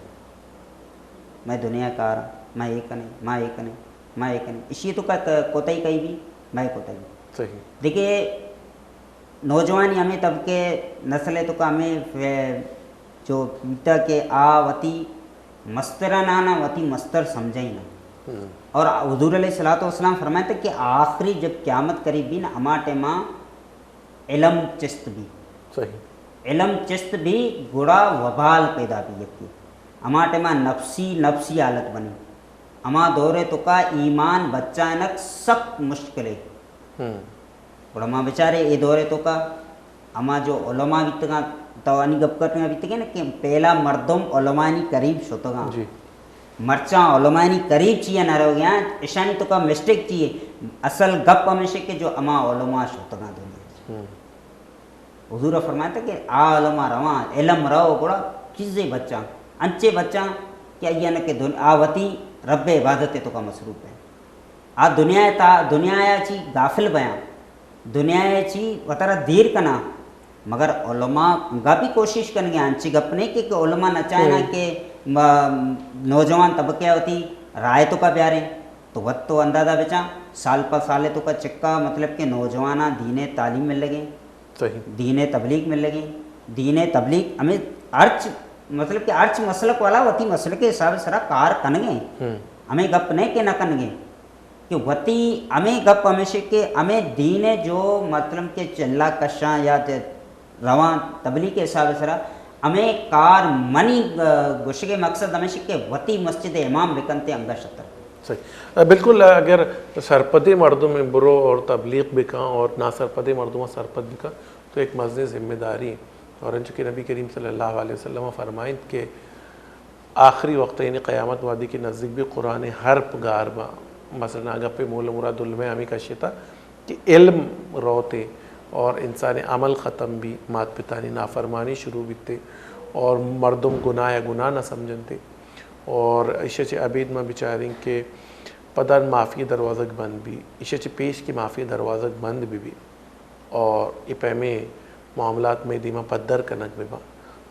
مئے دنیا کار، ما یہ کنے، ما یہ کنے، ما یہ کنے۔ اشی توکا کوتاہی کئی بھی، مئے کوتاہی۔ صحیح۔ دیکھے، نوجوانی ہمے طبقے نسل ءِ توکا ہمے فے-، جو بیتا کہ آ وتی مستران آنا وتی مستر سمجھائی نا۔ ہم۔ اور حضور علیہ الصلوۃ والسلام فرمائے تھے کہ آخری جب قیامت قریب بھی نا، ہما ٹائما علم چست بھی۔ صحیح۔ علم چست بھی گڑا وبال پیدا بھی یکی۔ ہما ٹائما نفسی، نفسی حالت بنی۔ ہما دور توکا ایمان بچائنک سخت مشکل ہے۔ ہم۔ گڑا ما بچارے اے دور توکا ہما جو علماء بیتگاں، تو انی گپ کرتگاں بیتگے نا کہ پہلا مردم علماء نی قریب شتگاں۔ جی۔ مرچاں علماء نی قریب چیا نہ روگیاں، اشانی توکا مسٹیک چیے؟ اصل گپ ہمیشہ کہ جو ہما علماء شتگاں دنیا۔ ہم۔ حضور فرمائتا کہ آ علماء رواں، علم رو گڑا چیزے بچاں، انچے بچاں کہ آئی نہ کہ دن-، آ وتی رب عبادت توکا مصروف ہے۔ آ دنیا تا، دنیا چی غافل بیاں، دنیا چی وترا دیر کناں، مگر علماء گا بھی کوشش کنگے، انچی گپ نہیں کہ، کہ علماء نہ چاہنا ہم۔ کہ م-، نوجوان طبقے وتی رائے توکا بیاریں، تو وت تو اندازہ بچاں، سال پہ سال توکا چکا مطلب کہ نوجواناں دین تعلیم مل لگے۔ صحیح۔ دین تبلیغ مل لگی۔ دین تبلیغ ہمیں ہرچ، مطلب کہ ہرچ مسلک والا وتی مسلک کے حساب سرا کار کنگے۔ ہم۔ ہمیں گپ نہیں کہ نہ کنگے۔ کہ وتی ہمیں گپ ہمیشہ کہ ہمیں دین جو مطلب کہ چلا کشاں یا تے رواں تبلیغ کے حساب سرا ہمیں کار منی، آ، گوشگے مقصد ہمیشہ کہ وتی مسجد امام بکنتے انگا شتر۔ صحیح۔ بالکل، اگر سرپدیں مردم برو اور تبلیغ بکاں اور ناسرپدیں مردم سرپد بکاں، تو ایک مزنیں ذمہ داری۔ اور انچو کہ نبی کریم صلی اللہ علیہ وسلم فرمائنت کہ آخری وقت، یعنی قیامت وہدی کہ نزدیک بی، قرآن حرف گار با۔ مثلاً اگاں پہ مول مراد علماء ہمیں کشتا کہ علم روتے اور انسان عمل ختم بی، مات پتانی نافرمانی شروع بیتے اور مردم گناہ یا گناہ نہ سمجھنتے۔ اور ایشی چہ ابید ما بچاریں کہ پدا معافی دروازگ بند بی، ایشی چہ پیش کہ معافی دروازگ بند بی بی اور اے پیمیں معاملات مئے دیما پدر کنگ بہ باں۔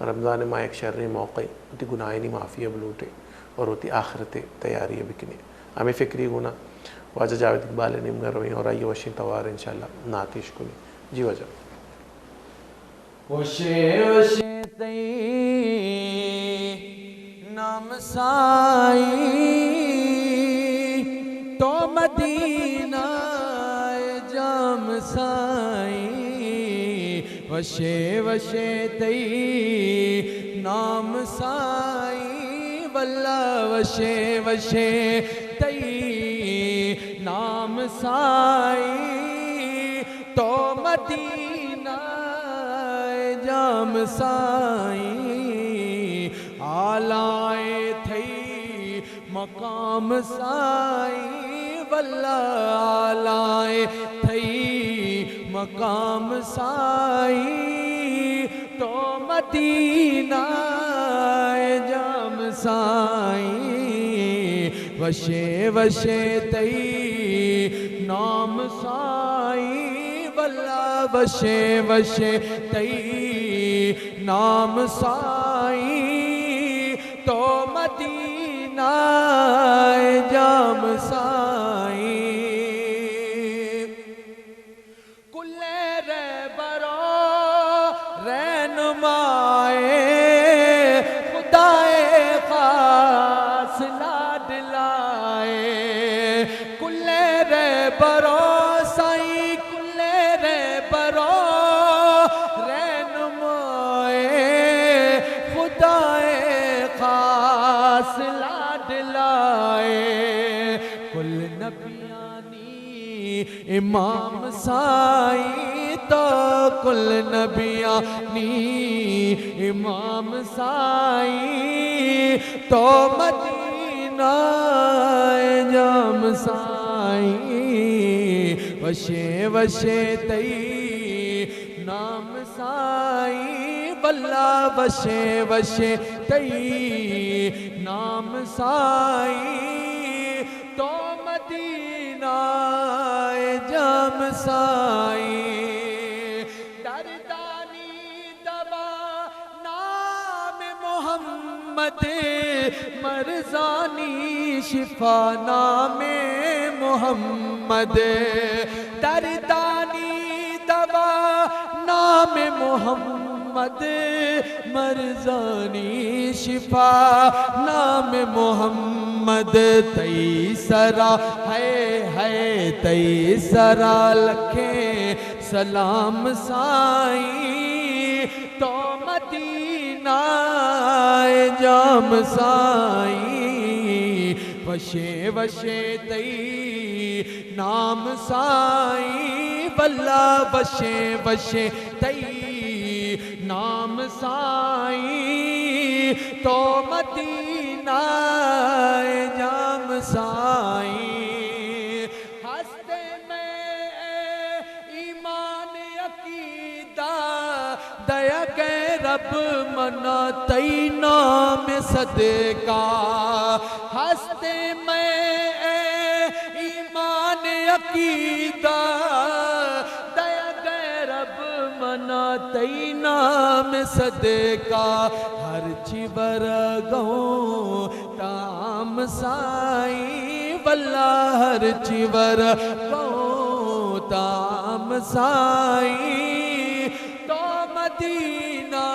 رمضان ءِ ماہ یک شریں موقع ایں، وتی گناہانی معافی ءَ بلوٹیں اور وتی آخرت ءِ تیاری ءَ بکنیں۔ ہمے فکری گونا واجہ جاوید اقبال ءِ نیمگا رویں اور آئی ءِ وشیں توار انشاءاللہ نعت اشکنیں۔ جی واجہ۔ وشے وشے تئی نام سائیں، تو مدینہ ءِ جام سائیں۔ وشے وشے تئی نام سائیں، واللہ وشے وشے تئی نام سائیں، تو مدینہ ءِ جام سائیں۔ آلائیں تھئی مقام سائیں، واللہ آلائیں تھئی مقام سائیں، تو مدینہ ءِ جام سائیں۔ وشے وشے تئی نام سائیں، واللہ وشے وشے تئی نام سائیں، تو مدینہ ءِ جام سائیں۔ کل ءِ رہبر ءُ رہنمائے، خدا ءِ خاص لاڈلائے۔ کل ءِ رہبر ءُ سائیں، کل ءِ رہبر ءُ رہنمائے، خدا ءِ خاص لاڈلائے۔ کل نبیانی امام سائیں، تو کل نبیانی امام سائیں، تو مدینہ ءِ جام سائیں۔ وشے وشے تئی نام سائیں، واللہ وشے وشے تئی نام سائیں، تو مدینہ ءِ جام سائیں۔ دردانی دوا نام محمد، مرضانی شفا نام محمد۔ دردانی دوا نام محمد، مرضانی شفا نام محمد۔ تئی سرا ہے، ہے تئی سرا لکھیں سلام سائیں، تو مدینہ ءِ جام سائیں۔ وشے وشے تئی نام سائیں، واللہ وشے وشے تئی نام سائیں، تو مدینہ ءِ جام سائیں۔ ہست مئے ایمان عقیدہ، دئیگ ئے رب منا تئی نام صدقہ۔ ہست مئے ایمان عقیدہ، دئیگ ئے رب منا تئی نام صدقہ۔ ہرچی ورگوں تام سائیں، واللہ ہرچی ورگوں تام سائیں، تو مدینہ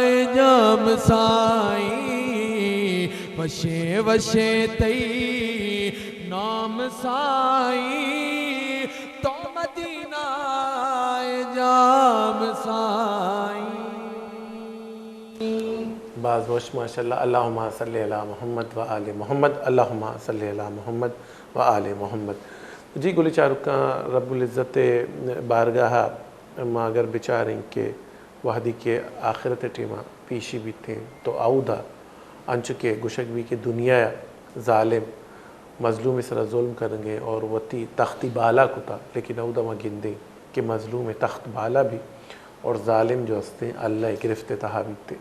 ءِ جام سائیں۔ وشے وشے تئی نام سائیں، تو مدینہ ءِ جام سائیں۔ باز وش، ماشاءاللہ۔ اللہم صل علی محمد و آل محمد، اللہم صل علی محمد و آل محمد۔ جی گلیں چاروکاں، رب العزت ءِ بارگاہ ءَ ما اگر بچاریں کہ وہدی کہ آخرت ءِ ٹیما پیشی بیتیں تو اودا انچو کہ گوشگ بی کہ دنیا ءَ ظالم مظلوم ءِ سرا ظلم کنگ ءَ اور وتی تختی بالا کتا، لیکن اودا ما گندیں کہ مظلوم ءِ تخت بالا بی اور ظالم جو ہستیں اللہ ءِ گرفت ءِ تہا بیتیں۔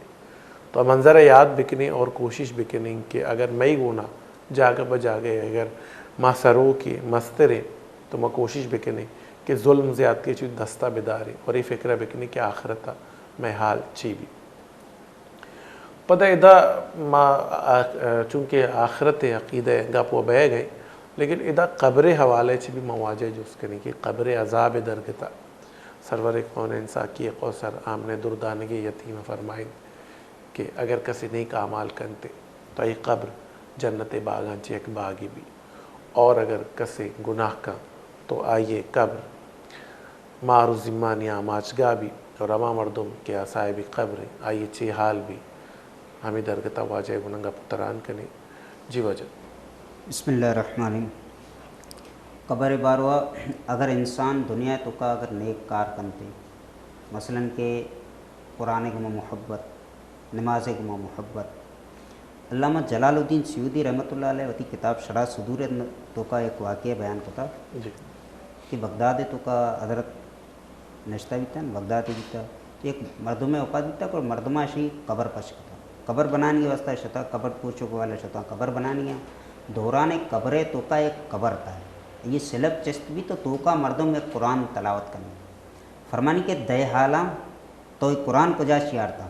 تو آ منظر ءَ یاد بکنیں اور کوشش بکنیں کہ اگر مئی گونا جاگہ پہ جاگہ اگر ما سروکیں مستریں تو ما کوشش بکنیں کہ ظلم زیادتی چہ دستا بداریں اور اے فکر ءَ بکنیں کہ آخرت ءَ مئے حال چی بی۔ پدا ادا ما آ-، چونکہ آخرت ءِ عقیدہ ءِ گپ و بئیگ ءَ، لیکن ادا قبر ءِ حوالہ ءَ چہ بھی ما واجہ ءَ جست کنیں کہ قبر ءِ عذاب ءِ درگت ءَ سرور کونین ساقی قوثر آمن دردانگے یتیم ءَ فرمائینت کہ اگر کسے نیک اعمال کنت تو آئی قبر جنت ءِ باغاں چہ یک باگے بی، اور اگر کسے گناہ کن تو آئی قبر مار و زیمانی آماچگاہ بی، اور ہما مردم کہ آ صاحب قبر ایں، آئی چے حال بی، ہمے درگت ءَ واجہ ءَ گوں گپ و تران کنیں۔ جی واجہ۔ بسم اللہ الرحمن الرحیم۔ قبر ءِ باروا اگر انسان دنیا ءِ توکا اگر نیک کار کنتے، مثلاً کہ قرآن ءِ گوما محبت، نماز ءِ گوما محبت، علامہ جلال الدین سیوطی رحمۃ اللہ علیہ وتی کتاب شرح صدور ءِ توکا یک واقعہ بیان کتا جی۔ کہ بغداد ءِ توکا حضرت نشتہ بیتن، بغداد ءَ بیتا، یک مردمے وفات بیتا، گڑا مردما اشی قبر پش کتا۔ قبر بنانی واسطہ شتا، قبر پوچوک والا شتا، قبر بنانی۔ دوران قبر ءِ توکا یک قبر تا۔ یہ سلب چست بی تو توکا مردم یک قرآن تلاوت کنی۔ فرمانی کہ دئے حالاں تو اے قرآن کجا چی آرتا؟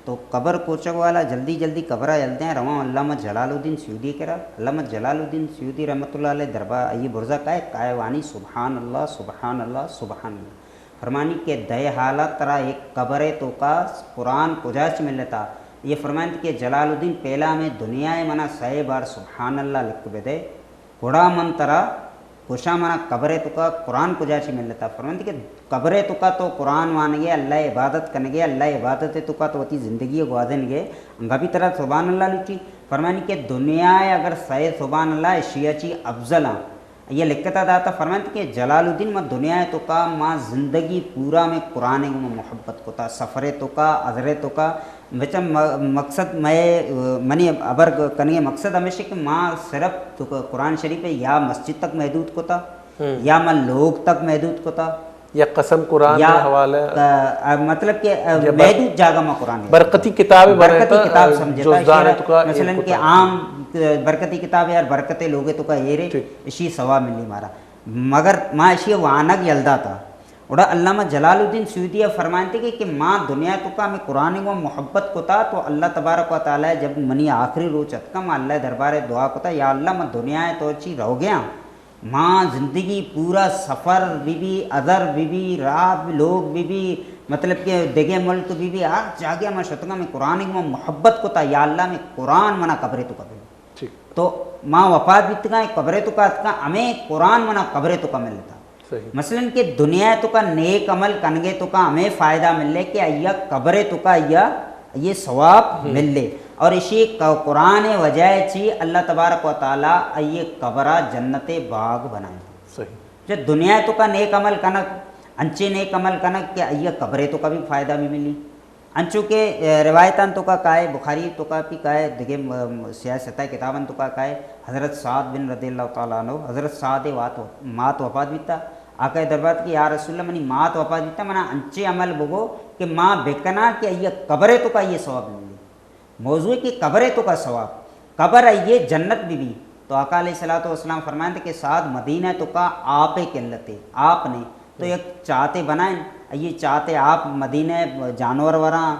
تو قبر پوچگ والا جلدی جلدی قبرا یل دیں، رواں علامہ جلال الدین سیوطی کرا۔ علامہ جلال الدین سیوطی رحمۃ اللہ علیہ دربار آئی برزا کائے، کائے وانی سبحان اللہ، سبحان اللہ، سبحان اللہ۔ فرمانی کہ دئے حالا ترا ایک قبر توکا قرآن کجا چی ملتا؟ یہ فرمائنت کہ جلال الدین پہلا ہمیں دنیا ءَ منا سئے بار سبحان اللہ لکھ بدے، گڑا من ترا گوشاں منا قبر ءِ توکا قرآن کجا چی ملتا؟ فرمانت کہ قبر ءِ توکا تو قرآن وانگے، اللہ ءِ عبادت کنگے، اللہ ءِ عبادت ءِ توکا تو وتی زندگی ءَ گوازینگے، انگا بھی ترا سبحان اللہ لوٹی۔ فرمانی کہ دنیا ءَ اگر سئے سبحان اللہ اشیا چی افضل آں۔ یہ لکھتا داتا۔ فرمانت کہ جلال الدین، ما دنیا ءِ توکا ما زندگی پورا میں قرآن ءِ گوما محبت کتا، سفر ءِ توکا، حضر ءِ توکا، بچا م-، مقصد مئے، منی ابر کنگے مقصد ہمیش کہ ما صرف تو قرآن شریف ءَ یا مسجد تک محدود کتا، ہم۔ یا ما لوگ تک محدود کتا۔ یا قسم قرآن یا، ءِ حوالہ ءَ، آ، مطلب کہ، آ، یا بر-، محدود جاگہ ما قرآن ءَ برکتی کتاب ءَ برکتی بنائے تا، کتاب سمجھتا، جزدان اشی ءِ توکا برکت، مثلاً ایر کہ کتا۔ عام، آ، برکتی کتاب ءَ یا برکت لوگ ءِ توکا ایرے، ٹھیک۔ اشی ثواب ملی مارا۔ مگر ما اشی وانگ یلدا تا۔ گڑا علامہ جلال الدین سیوطی ءَ فرمائنتے کہ، کہ ما دنیا ءِ توکا ہمیں قرآن ءِ گوں محبت کتا تو اللہ تبارک و تعالیٰ جب منی آخری روچ اتکا، ما اللہ ءِ دربار ءَ دعا کتا، یا اللہ، ما دنیا ءِ تو چی روگیاں، ما زندگی پورا سفر بی بی، حضر بی بی، راہ بی، لوگ بی بی، مطلب کہ دگہ ملک بی بی، ہر جاگہ ما شتگا، ہمیں قرآن ءِ گوں محبت کتا، یا اللہ، ہمیں قرآن منا قبر ءِ توکا بی۔ ٹھیک۔ تو ما وفات بیتگاں، قبر ءِ توکا اتکاں، ہمیں قرآن منا قبر ءِ توکا ملتا۔ صحیح۔ مثلاً کہ دنیا ءِ توکا نیک عمل کنگے توکا ہمیں فائدہ ملے کہ آئیا قبر ءِ توکا آئیا یہ ثواب ہم۔ ملے۔ اور اشی ق-، قرآن ءِ وجہ چی اللہ تبارک و تعالیٰ آئیے قبرا جنت ءِ باغ بنائے۔ صحیح۔ جو دنیا ءِ توکا نیک عمل کنگ، انچے نیک عمل کنگ کہ آئیا قبر ءِ توکا بھی فائدہ بھی ملی۔ انچو کہ، اے، روایتاں توکا کائے، بخاری توکا بھی کائے، دگہ م-، م-، سیاہ ستہ کتاباں توکا کائے، حضرت سعد بن رضی اللہ تعالیٰ عنہ، حضرت سعد ءِ وات و-، مات وفات بیتا، آقا ءِ دربار کہ یا رسول اللہ، منی مات وفات بیتا، منا انچے عمل بگو کہ ما بکنا کہ آئی قبر ءِ توکا یہ ثواب ملی۔ موضوع کہ قبر ءِ توکا ثواب، قبر آئی جنت بی بی۔ تو آقا علیہ الصلوۃ والسلام فرمائنت کہ سعد، مدینہ ءِ توکا آپ ءِ قلت ءِ، آپ نے تو یک چاتے بنائیں، یہ چاتے آپ مدینہ ءِ جانور وراں،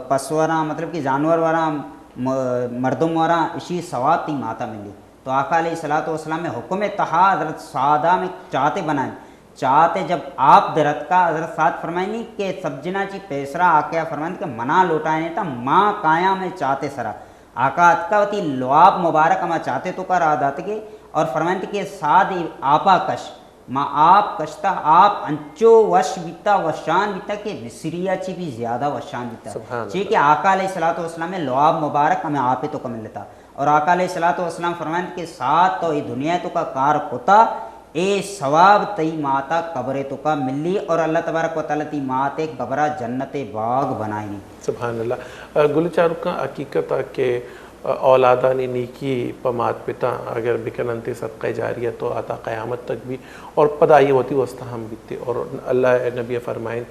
پس وراں، مطلب کہ جانور وراں، م-، مردم وراں، اشی ثواب تئی ماتا ملی۔ تو آقا علیہ الصلوۃ والسلام ءِ حکم ءِ تہا حضرت سعد ءَ ہمے چاتے بنائیں۔ چاتے جب آپ درتکا، حضرت سعد فرمائنی کہ سب جنا چی پیسرا آقا فرمائنت کہ منا لوٹائیں تا ما کایاں ہمے چاتے سرا۔ آقا اتکا وتی لعاب مبارک ہما چاتے توکا راہ داتگے اور فرمائنت کہ سعد، اے آپا کش۔ ما آپ کشتا، آپ انچو وش بیتا، وشان بیتا کہ مصریا چی بھی زیادہ وشان بیتا۔ سبحان چی اللہ۔ کہ آقا علیہ الصلوۃ والسلام ءِ لعاب مبارک ہمیں آپ توکا ملتا۔ اور آقا علیہ الصلوۃ والسلام فرمائنت کہ سعد، تو اے دنیا توکا کار کتا، اے ثواب تئی ماتا قبر توکا ملی اور اللہ تبارک و تعالیٰ تئی مات ءِ قبرا جنت ءِ باغ بنائینی۔ سبحان اللہ۔ اے، گل چاروکاں، حقیقت ءَ کہ اولادانی نیکی پہ مات پتاں اگر بکننت، صدقہ جاریہ تو آ تا قیامت تک بی اور پدا آئی وتی واسطہ ہم بیتے۔ اور اللہ ءِ نبی فرمائیں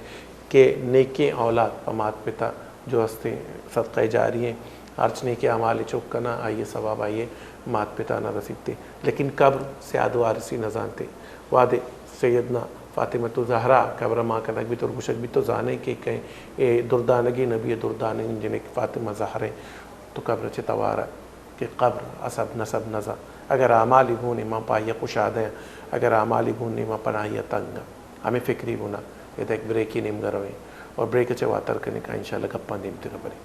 کہ نیکیں اولاد پہ مات پتا جو ہستیں صدقہ جاری ایں، ہرچ نیکیں اعمال چک کناں، آئی ثواب آئی مات پتانا رسیتے۔ لیکن قبر سیاد وارثی نزانتے۔ وہدے سیدنا فاطمۃ الزہرا قبر ءَ مان کنگ بیت اور گوشگ بیت، تو زانئے کہ کئے اے دردانگیں نبی ءِ دردانگیں جنک فاطمہ زہرا اِنت، تو قبر ءَ چہ توار ءَ کہ قبر اسب نسب نزان۔ اگر اعمالے گون اِنت، ما پہ آئی ءَ کشادہ ایں، اگر اعمالے گون نہ اِنت، ما پہ آئی ءَ تنگ ایں۔ ہمے فکرے گون اِنت۔ ادا یک بریکے نیمگ ءَ رویں اور بریک ءَ چہ واتر کنیں کہ انشاءاللہ گپاں دیمتر ءَ بریں۔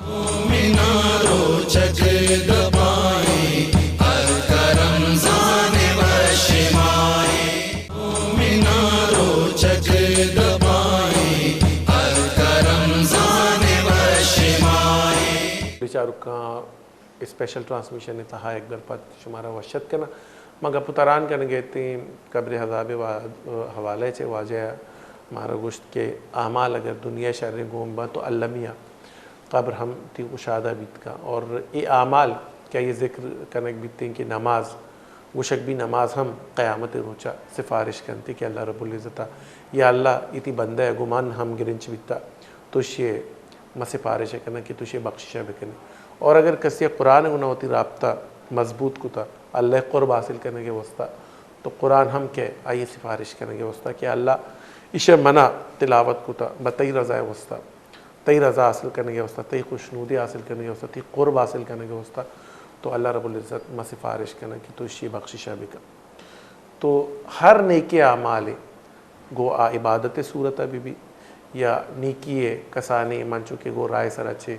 مومناں روچگ دپائیں، ہلک رمضان وش ماہیں۔ مومناں روچگ دپائیں، ہلک رمضان وش ماہیں۔ بچاروکاں، اسپیشل ٹرانسمیشن ءِ تہا یک بر پد شمارا وش اتک کناں۔ ما گپ ءُ تران کنگ ءَ اتیں قبر عذاب ءِ وا-، حوالہ ءَ چہ۔ واجہ ءَ مارا گوشت کہ اعمال اگر دنیا ءَ شریں گون باں تو المی ءَ قبر ہم تئی کشادہ بیت کنت۔ اور اے اعمال کہ آئی ءِ ذکر کنگ بیتیں کہ نماز، گوشگ بی نماز ہم قیامت ءِ روچ ءَ سفارش کنت کہ اللہ رب العزت ءَ، یا اللہ، اے تئی بندہ ءَ گوں من ہم گرنچ بیتہ، تو اشی ءَ ما سفارش ءَ کناں کہ تو اشی ءَ بخشش ءَ بکنے۔ اور اگر کسے ءَ قرآن ءِ گوں وتی رابطہ مضبوط کتہ اللہ ءِ قرب حاصل کنگ ءِ واسطہ، تو قرآن ہم کہ آئی ءِ سفارش کنگ ءِ واسطہ کہ اللہ، ایش ءَ منا تلاوت کتہ بہ تئی رضا ءِ واسطہ، تئی رضا حاصل کنگ ءِ واسطہ، تئی خوشنودی حاصل کنگ ءِ واسطہ، تئی قرب حاصل کنگ ءِ واسطہ، تو اللہ رب العزت ما سفارش کناں کہ تو اشی ءَ بخشش ءَ بکن۔ تو ہر نیکیں اعمالے، گوں آ عبادت ءِ صورت ءَ بہ بی یا نیکی ءِ کسانیں، منچو کہ گوں راہ ءِ سرا چہ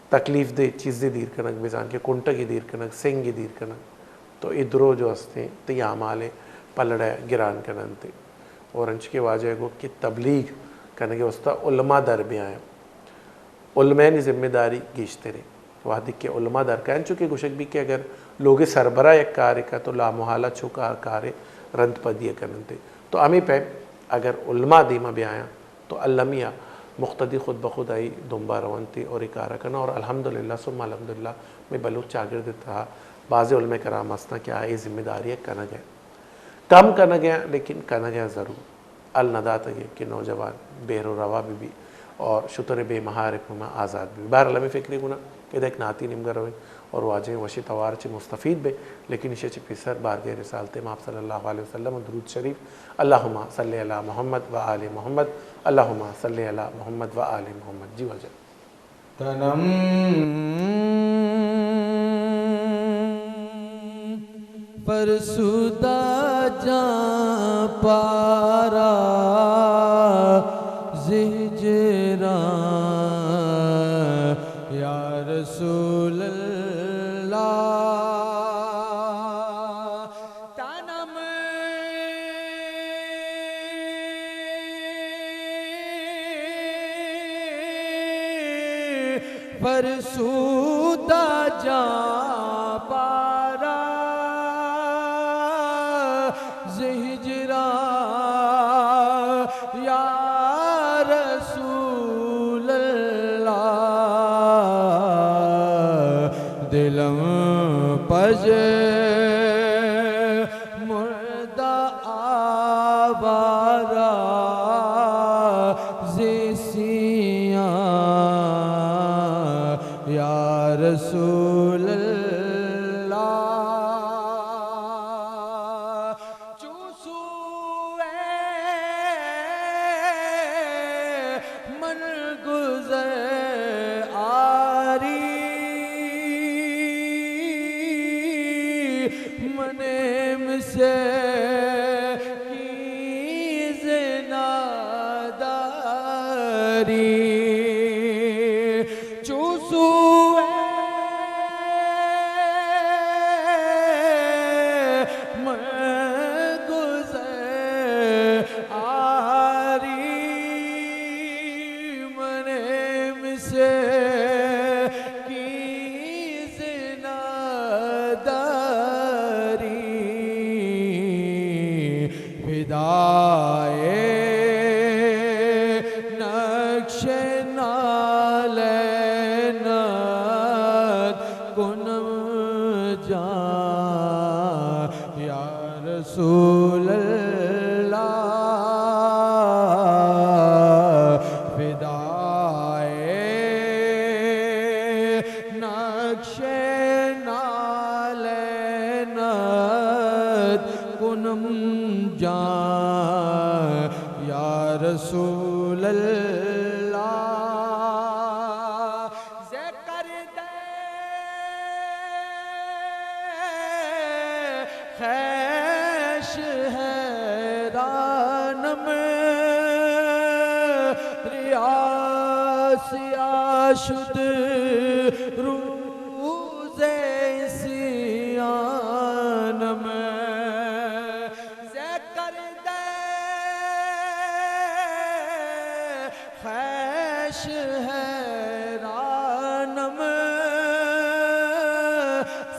تکلیف دہ چیزے دیر کنگ، بزاں کہ کنٹگے دیر کنگ، سنگے دیر کنگ، تو اے درو جو استیں تئی اعمال ءِ پلڑ ءَ گران کن انت۔ اور انچو کہ واجہ ءَ گوشت کہ تبلیغ کنگ ءِ واسطہ علماء در بیایاں۔ علماءانی ذمہ داری گیشتر اِنت۔ وہدے کہ علماء در کاینت، چونکہ گوشگ بیت کہ اگر لوگ ءِ سربراہ یک کارے کنت تو لامحالہ چو کار، کار ءِ رند پدی ءَ کن انت۔ تو ہمے پیم اگر علماء دیم ءَ بیایاں تو المی ءَ مقتدی خود بخود آئی دمب ءَ رونت اور اے کار ءَ کناں۔ اور الحمدللہ ثم الحمدللہ مئے بلوچ چاگرد ءِ تہا بازیں علماء کرام ہستاں کہ آ اے ذمہ داری ءَ کنگ ءَ اَنت۔ کم کنگ ءَ اَنت، لیکن کنگ ءَ اَنت ضرور۔ ال نہ داتگ کہ نوجوان بے رو روا بہ بی اور شتر ءِ بے مہار ءِ پیم ءَ آزاد بہ بی۔ بہرحال ہمے فکرے گون اَنت کہ ادا یک نعتے نیمگ ءَ رویں اور واجہیں وشیں توار ءَ چہ مستفید بیں، لیکن ایشی ءَ چہ پیسر بارگاہ رسالت ماپ صلی اللہ علیہ وسلم ءُ درود شریف، اللہم صل علی محمد و آل محمد، اللہم صل علی محمد و آل محمد۔ جی واجہ۔ تنم فرسودہ جاں پارا ز ہجراں یا رسول اللہ۔ تنم فرسودہ جاں پارا ز ہجراں یا رسول اللہ۔ دلم پژ مردہ آوارہ ز سیاں یا رسول اللہ۔ چو سوئے من گزر آری، من مسکینیں نداری۔ چو سوئے من گزر آری، من مسکینیں نداری۔ فدائے نقش نعلینت کنم جان یا رسول اللہ۔ فدائے نقش نعلینت کنم جان یا رسول اللہ، ذکر دے خیش حیرانم، ریا سیاہ شد روز سیانم. ذکر دے خیش حیرانم،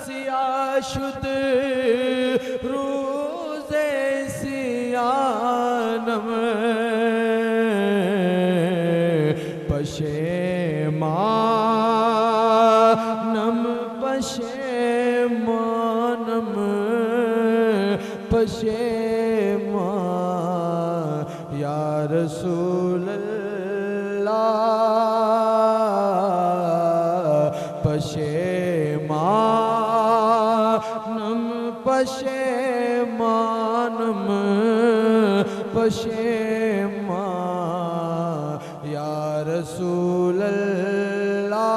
سیاہ شد روز سیانم. پشیمانم، پشیمانم، پشیمان یا رسول اللہ، پشیمانم، پشیمانم، پشیمان یا رسول اللہ.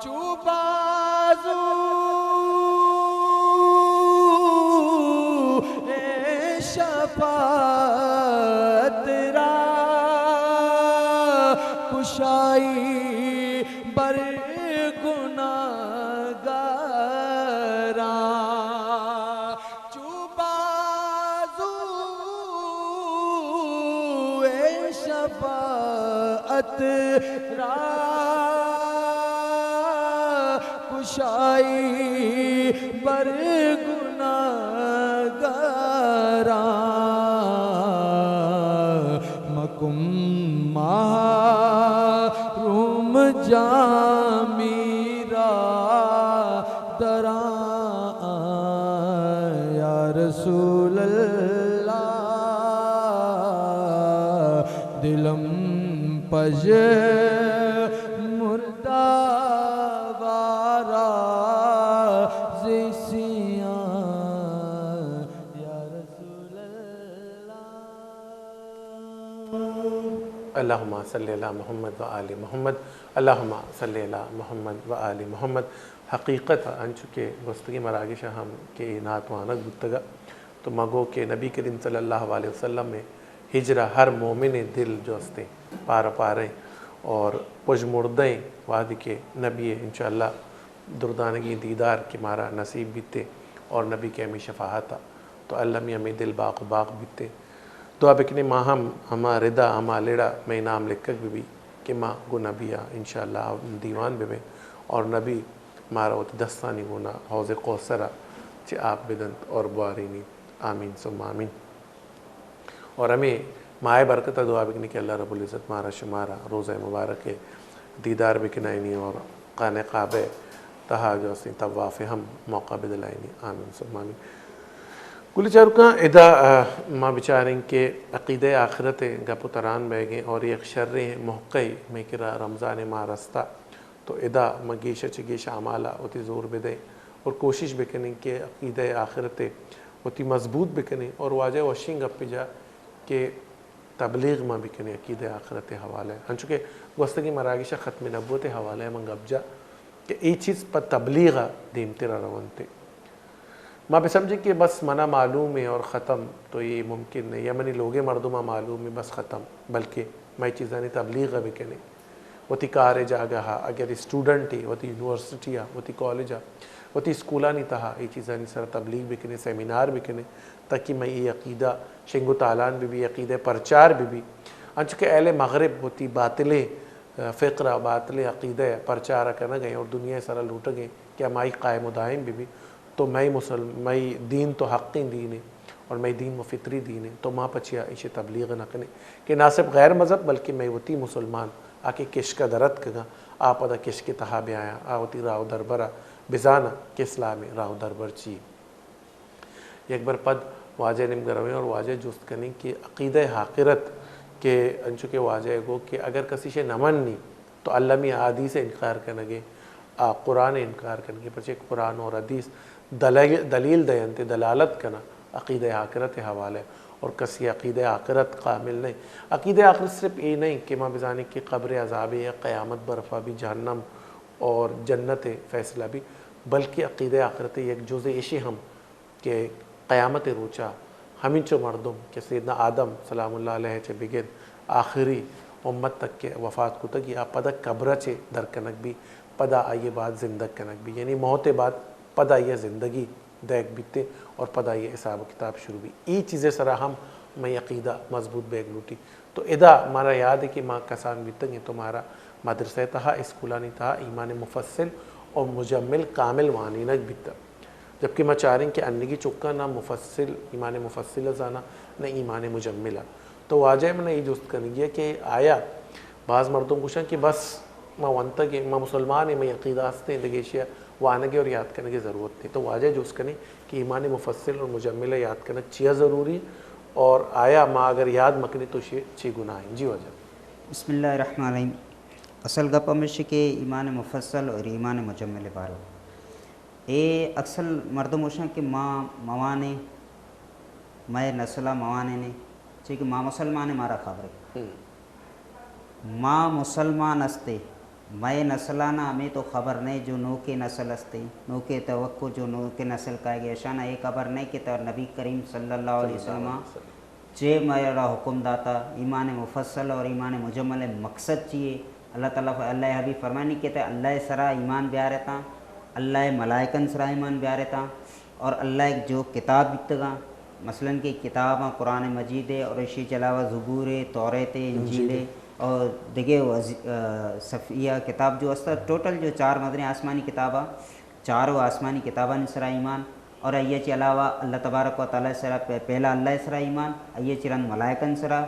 چو بازو اے شفاعت را کشائی بر گناہگاراں. چو بازو اے شفاعت را کشائی بر گناہگاراں، مکن محروم جامی را دراں یا رسول اللہ. دلم پژ مردہ وارا زیسیاں یا رسول اللہ. اللہم صل علی محمد و آل محمد. اللہم صل علی محمد و آل محمد. حقیقت ءَ انچو کہ گوستگیں مراگش ءَ ہم کہ اے نعت وانگ بوتگ ءَ، تو ما گو کہ نبی کریم صلی اللہ علیہ وسلم ءِ ہجر ءَ ہر مومن ءِ دل جو استیں پارہ پارہ ایں اور پژ مردہ ایں، وہدے کہ نبی ءِ انشاءاللہ دردانگیں دیدار کہ مارا نصیب بیت ایں اور نبی کہ ہمے شفاعت ءَ، تو المی ہمے دل باغ باغ بیت ایں. دعا بکنیں ما ہم ہما ردا، ہما لڑا مئے نام لکھگ بہ بی کہ ما گوں نبی ءَ انشاءاللہ دیوان بہ بیں اور نبی مارا وتی دستانی گونا حوض کوثر ءَ چہ آپ بدنت اور بوارینیت. آمین ثم آمین. اور ہمے ماہ ءِ برکت ءَ دعا بکنیں کہ اللہ رب العزت مارا شمارا روضہ مبارک ءِ دیدار بکنائینی اور خانہ کعبہ ءِ تہا جو استیں طواف ءِ ہم موقع بدلائینی. آمین ثم آمین. گل چاروکاں، ادا، آ، ما بچاریں کہ عقیدہ آخرت ءِ گپ و تران بئیگیں اور یک شریں موقعے مئے کرا رمضان ءِ ماہ رستہ، تو ادا ما گیش ءَ چہ گیش اعمال ءَ وتی زور بدئیں اور کوشش بکنیں کہ عقیدہ آخرت ءَ وتی مضبوط بکنیں اور واجہ وشیں گپے جا کہ تبلیغ ما بکنیں عقیدہ آخرت ءِ حوالہ ءَ. انچو کہ گوستگیں مراگش ءَ ختم نبوت ءِ حوالہ ءَ من گپ جا کہ اے چیز پہ تبلیغ ءَ دیمتر ءَ رونت. ما بسمجھیں کہ بس منا معلوم ایں اور ختم، تو اے ممکن نہ ایں، یا منی لوگ ءِ مردماں معلوم ایں بس ختم، بلکہ ما اے چیزانی تبلیغ ءَ بکنیں. وتی کار ءِ جاگہ ءَ، اگر اسٹوڈنٹ ئے، وتی یونیورسٹی ءَ، وتی کالج ءَ، وتی اسکولانی تہا اے چیزانی سرا تبلیغ بکنیں، سیمینار بکنیں، تاکہ مئے اے عقیدہ شنگ و تالان بہ بی، عقیدہ پرچار بہ بی. انچو کہ اہل مغرب وتی باطلیں، آ، فکر ءَ، باطلیں عقیدہ ءَ پرچار ءَ کنگ ءَ ایں اور دنیا ءِ سرا لوٹگ ءَ ایں کہ ہمائی قائم و دائم بہ بی، تو مئے مسلم-، مئے دین تو حقیں دینے اور مئے دین و فطری دینے، تو ما پہ چیا ایشی تبلیغ نہ کنیں کہ نہ صرف غیر مذہب بلکہ مئے وتی مسلمان آ کہ کشک ءَ در اتکگاں، آ پدا کشک ءِ تہا بیایاں، آ وتی راہ و دربر ءَ بزاناں کہ اسلام ءِ راہ و دربر چی. یک بر پد واجہ ءِ نیمگ ءَ رویں اور واجہ ءَ جست کنیں کہ عقیدہ آخرت، کہ انچو کہ واجہ ءَ گو کہ اگر کسی شے نہ منی تو المی حدیث ءِ انکار کنگ ءَ، آ قرآن ءِ انکار کنگ ءَ، پرچے قرآن اور حدیث دلیل، دلیل دینت، دلالت کناں عقیدہ آخرت حوالے اور کسی عقیدہ آخرت کامل نہیں۔ عقیدہ آخرت صرف یہ نہیں کہ ما بزانیں کہ قبر عذاب یا قیامت برپا بی، جہنم اور جنت فیصلہ بی، بلکہ عقیدہ آخرت یک جزء ایشی ہم کہ قیامت روچا ہمینچو مردم کہ سیدنا آدم سلام اللہ علیہ چہ بگر آخری امت تک کہ وفات کتگ، آ پدا قبر چہ در کنگ بی، پدا آئی بعد زندگ کنگ بی، یعنی موت بعد پدا آئی زندگی دیگ بیتے اور پدا آئی حساب و کتاب شروع بی۔ ای چیزے سرا ہم مئی عقیدہ مضبوط بیگ لوٹی۔ تو ادا مارا یاد ہے کہ ما کسان بیتگیں تو مارا مدرسہ تہا، اسکولانی تہا ایمان مفصل اور مجمل کامل وانینگ بیتگ۔ جبکہ ما چاریں کہ انگی چکاں نہ مفصل، ایمان مفصل زانا، نہ ایمان مجمل۔ تو واجہ من یہ جست کنگی ہے کہ آیا بعض مردم گوشن کہ بس ما ونتگ، ما مسلمان ہیں، مئی عقیدہ ہستیں، دگہ ایشی وانگے اور یاد کنگے ضرورت نہیں۔ تو واجہ جست کنی کہ ایمان مفصل اور مجمل یاد کنگ چیا ضروری، اور آیا ما اگر یاد مکنی تو شی چی گناہ ہیں؟ جی واجہ۔ بسم اللہ الرحمن الرحیم۔ اصل گپ ہمیش کہ ایمان مفصل اور ایمان مجمل بارو اے اکثر مردم گوشاں کہ ما موانیں، مئے نسل ء موانیں نے، چے کہ ما مسلمان ہیں، مارا خبر ہے۔ ما مسلمان استے، مئے نسلانا ہمیں تو خبر نہیں جو نوکے نسل استے، نوکے توقع جو نوکے نسل کائے گئے، اشانا اے خبر نہیں کہ تو نبی کریم صلی اللہ علیہ وسلم چے مارا حکم داتا، ایمان مفصل اور ایمان مجمل مقصد چیے؟ اللہ تعالیٰ ف-، اللہ حبیب فرمانی کہ تے اللہ سرا ایمان بیارتا، اللہ ملائکن سرا ایمان بیارتا، اور اللہ جو کتاب بیتگا، مثلاً کہ کتاباں قرآن مجید ہے اور اسی کے علاوہ زبور ہے، توریت ہے، انجیل ہے، اور دگے وز-، آ، صفیہ کتاب جو استا، ٹوٹل جو چار مدریں آسمانی کتاباں، چاروں آسمانی کتابانی سرا ایمان، اور آئی ء چہ علاوہ اللہ تبارک و تعالیٰ سرا پہ-، پہلا اللہ سرا ایمان، آئی ء چہ رند ملائکن سرا،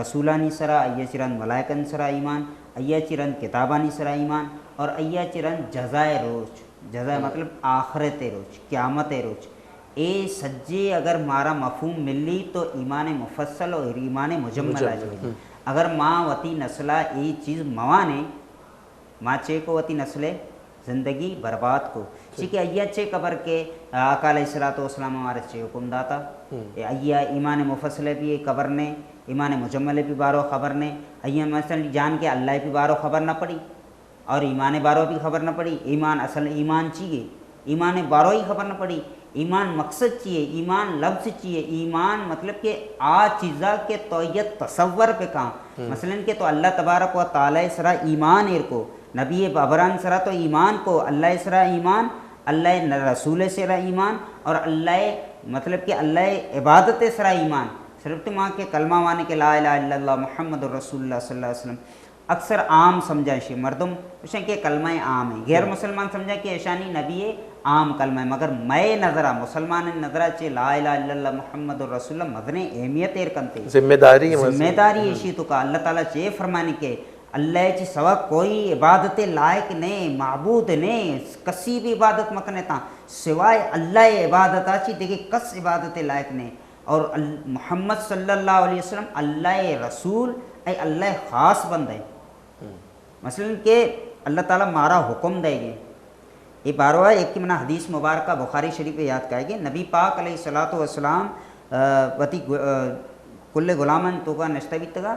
رسولانی سرا، آئی ء چہ رند ملائکن سرا ایمان، آئی ء چہ رند کتابانی سرا ایمان، اور آئی ء چہ رند جزائے روچ، جزائے مطلب آخرت روچ، قیامت روچ۔ اے سجے اگر مارا مفہوم ملی تو ایمان مفصل اور ایمان مجمل آ جائے۔ اگر ماں وتی نسلہ اے چیز موانے، ما چے کو وتی نسل زندگی برباد کو۔ چی کہ آئی ء چے خبر کہ آقا علیہ الصلوۃ والسلام ہمارے چے حکم داتا۔ اے آئی ء ایمان مفصل بھی خبر نے، ایمان مجمل بھی بارو خبر نے۔ آئی ء مثلاً جان کہ اللہ بھی بارو خبر نہ پڑی اور ایمان بارو بھی خبر نہ پڑی۔ ایمان اصل ایمان چی ہے؟ ایمان بارو ہی خبر نہ پڑی۔ ایمان مقصد چی ہے؟ ایمان لفظ چی ہے؟ ایمان مطلب کہ آ چیزا کہ تو یہ تصور پہ کہاں۔ مثلاً کہ تو اللہ تبارک و تعالیٰ سرا ایمان ایر کو، نبی ابران سرا تو ایمان کو، اللہ سرا ایمان، اللہ ن-، رسول سرا ایمان، اور اللہ مطلب کہ اللہ عبادت سرا ایمان۔ صرف تو ماں کے کلمہ وانے کہ لا الہ الا اللہ محمد رسول اللہ صلی اللہ علیہ وسلم۔ اکثر عام سمجھا شی مردم گوشن کہ کلمہ عام ہے، غیر مسلمان سمجھا کہ اشانی نبی عام کلمہ ہے، مگر مئے نظرہ، مسلمان نظرہ چے لا الہ الا اللہ محمد رسول اللہ مزنیں اہمیت ایر کنتے۔ ذمہ داری ہے، ذمہ داری ایشی تو کا اللہ تعالیٰ چے فرمانی کہ اللہ چی سوا کوئی عبادت لائق نے، معبود نے، کسی بھی عبادت مکنے تا سوائے اللہ عبادت چی دیگه کس عبادت لائق نے۔ اور ال-، محمد صلی اللہ علیہ وسلم اللہ رسول اے اللہ خاص بندہ ہے۔ مثلاً کہ اللہ تعالیٰ مارا حکم دے گے۔ یہ باروا ایک کہ منا حدیث مبارکہ بخاری شریف یاد کائے گے، نبی پاک علیہ الصلوۃ والسلام، آ، وتی گ-، آ، کل غلامن تو کا نشتہ بیتگا،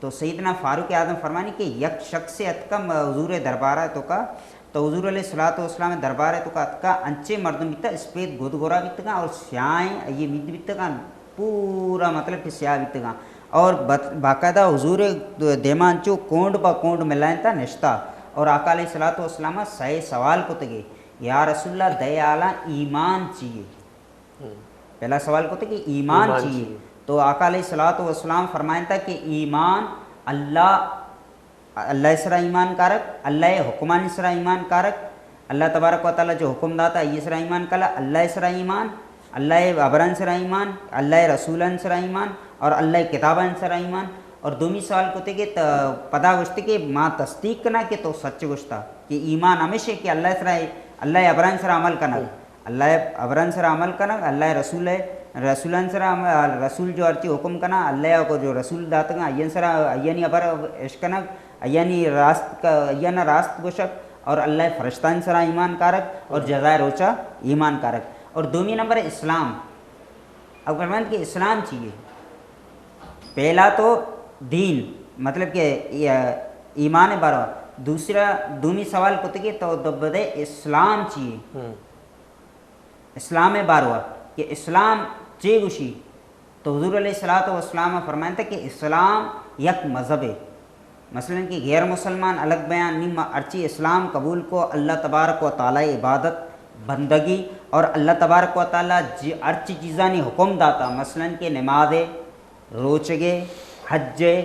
تو سیدنا فاروق اعظم فرمانی کہ یک شخص اتکا م-، حضور دربارہ تو کا، تو حضور علیہ الصلوۃ والسلام دربارہ تو کا اتکا، انچے مردم بیتا اسپیت گد گورا بیتگا اور سیاہیں اے مید بیتگا، پورا مطلب کہ سیاہ بیتگا۔ اور بت-، باقاعدہ حضور دیما انچو کونڈ با کونڈ ملائیں تا نشتا اور آقا علیہ الصلوۃ والسلام سے سوال کتگے، یا رسول اللہ، دے آلا ایمان چیے؟ پہلا سوال کتے کہ ایمان چیے؟ تو آقا علیہ الصلوۃ والسلام فرمائنتا کہ ایمان اللہ، اللہ سرا ایمان کارک، اللہ حکمانی سرا ایمان کارک، اللہ تبارک و تعالیٰ جو حکم داتا، یہ سرا ایمان کلا، اللہ سرا ایمان، اللہ ابران سرا ایمان، اللہ رسولان سرا ایمان اور اللہ کتابان سرا ایمان۔ اور دومی سوال کتے کہ ت-، پدا گوشتے کہ ما تصدیق کنا کہ تو سچ گوشتا، کہ ایمان ہمیشہ کہ اللہ سرا، اللہ ابران سرا عمل کنا۔ اللہ ابران سرا عمل کنگ، اللہ رسول، رسولان سرا عمل، رسول جو ہرچی حکم کنا، اللہ کو جو رسول داتگا، آئین سرا، آئینی ابر اشکنگ، آئینی راست ک-، آئین راست گوشگ، اور اللہ فرشتان سرا ایمان کارگ، اور جزائے روچا ایمان کارگ۔ اور دومی نمبر اسلام۔ اب فرمائیں کہ اسلام چی اے؟ پہلا تو دین، مطلب کہ ایمان باروا، دوسرا، دومی سوال کتگی تو دبدے اسلام چی اے؟ ہم۔ اسلام باروا کہ اسلام چے گوشی؟ تو حضور علیہ الصلوۃ والسلام فرمائنتے کہ اسلام یک مذہب اے۔ مثلاً کہ غیر مسلمان الگ بیان، نی ما ہرچی اسلام قبول کو، اللہ تبارک و تعالی عبادت، بندگی، اور اللہ تبارک و تعالی جی ہرچی چیزانی حکم داتا، مثلاً کہ نماز اے، روچگے، حج اے،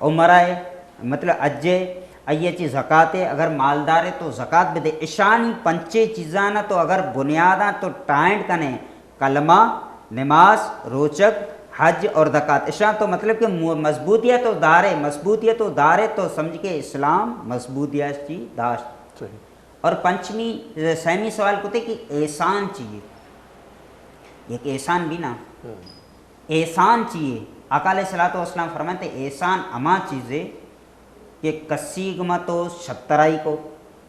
عمرہ اے، مطلب حج اے، آئی چی زکات اے، اگر مالدار اے تو زکات بدے۔ اشانی پنچے چیزانا تو اگر بنیاداں تو ٹائنڈ کنے، کلمہ، نماز، روچگ، حج اور زکات۔ اشاں تو مطلب کہ مو-، مضبوطیت و دارے، مضبوطیت و دارے تو سمجھ کہ اسلام مضبوطیت چی داشت۔ صحیح۔ اور پنچمی، سیمی سوال کتے کہ احسان چی اے؟ یک احسان بھی نا۔ ہم۔ احسان چی اے؟ آقا علیہ الصلوۃ والسلام فرمائنتے، احسان ہما چیز اے کہ کسی گما تو شترائی کو،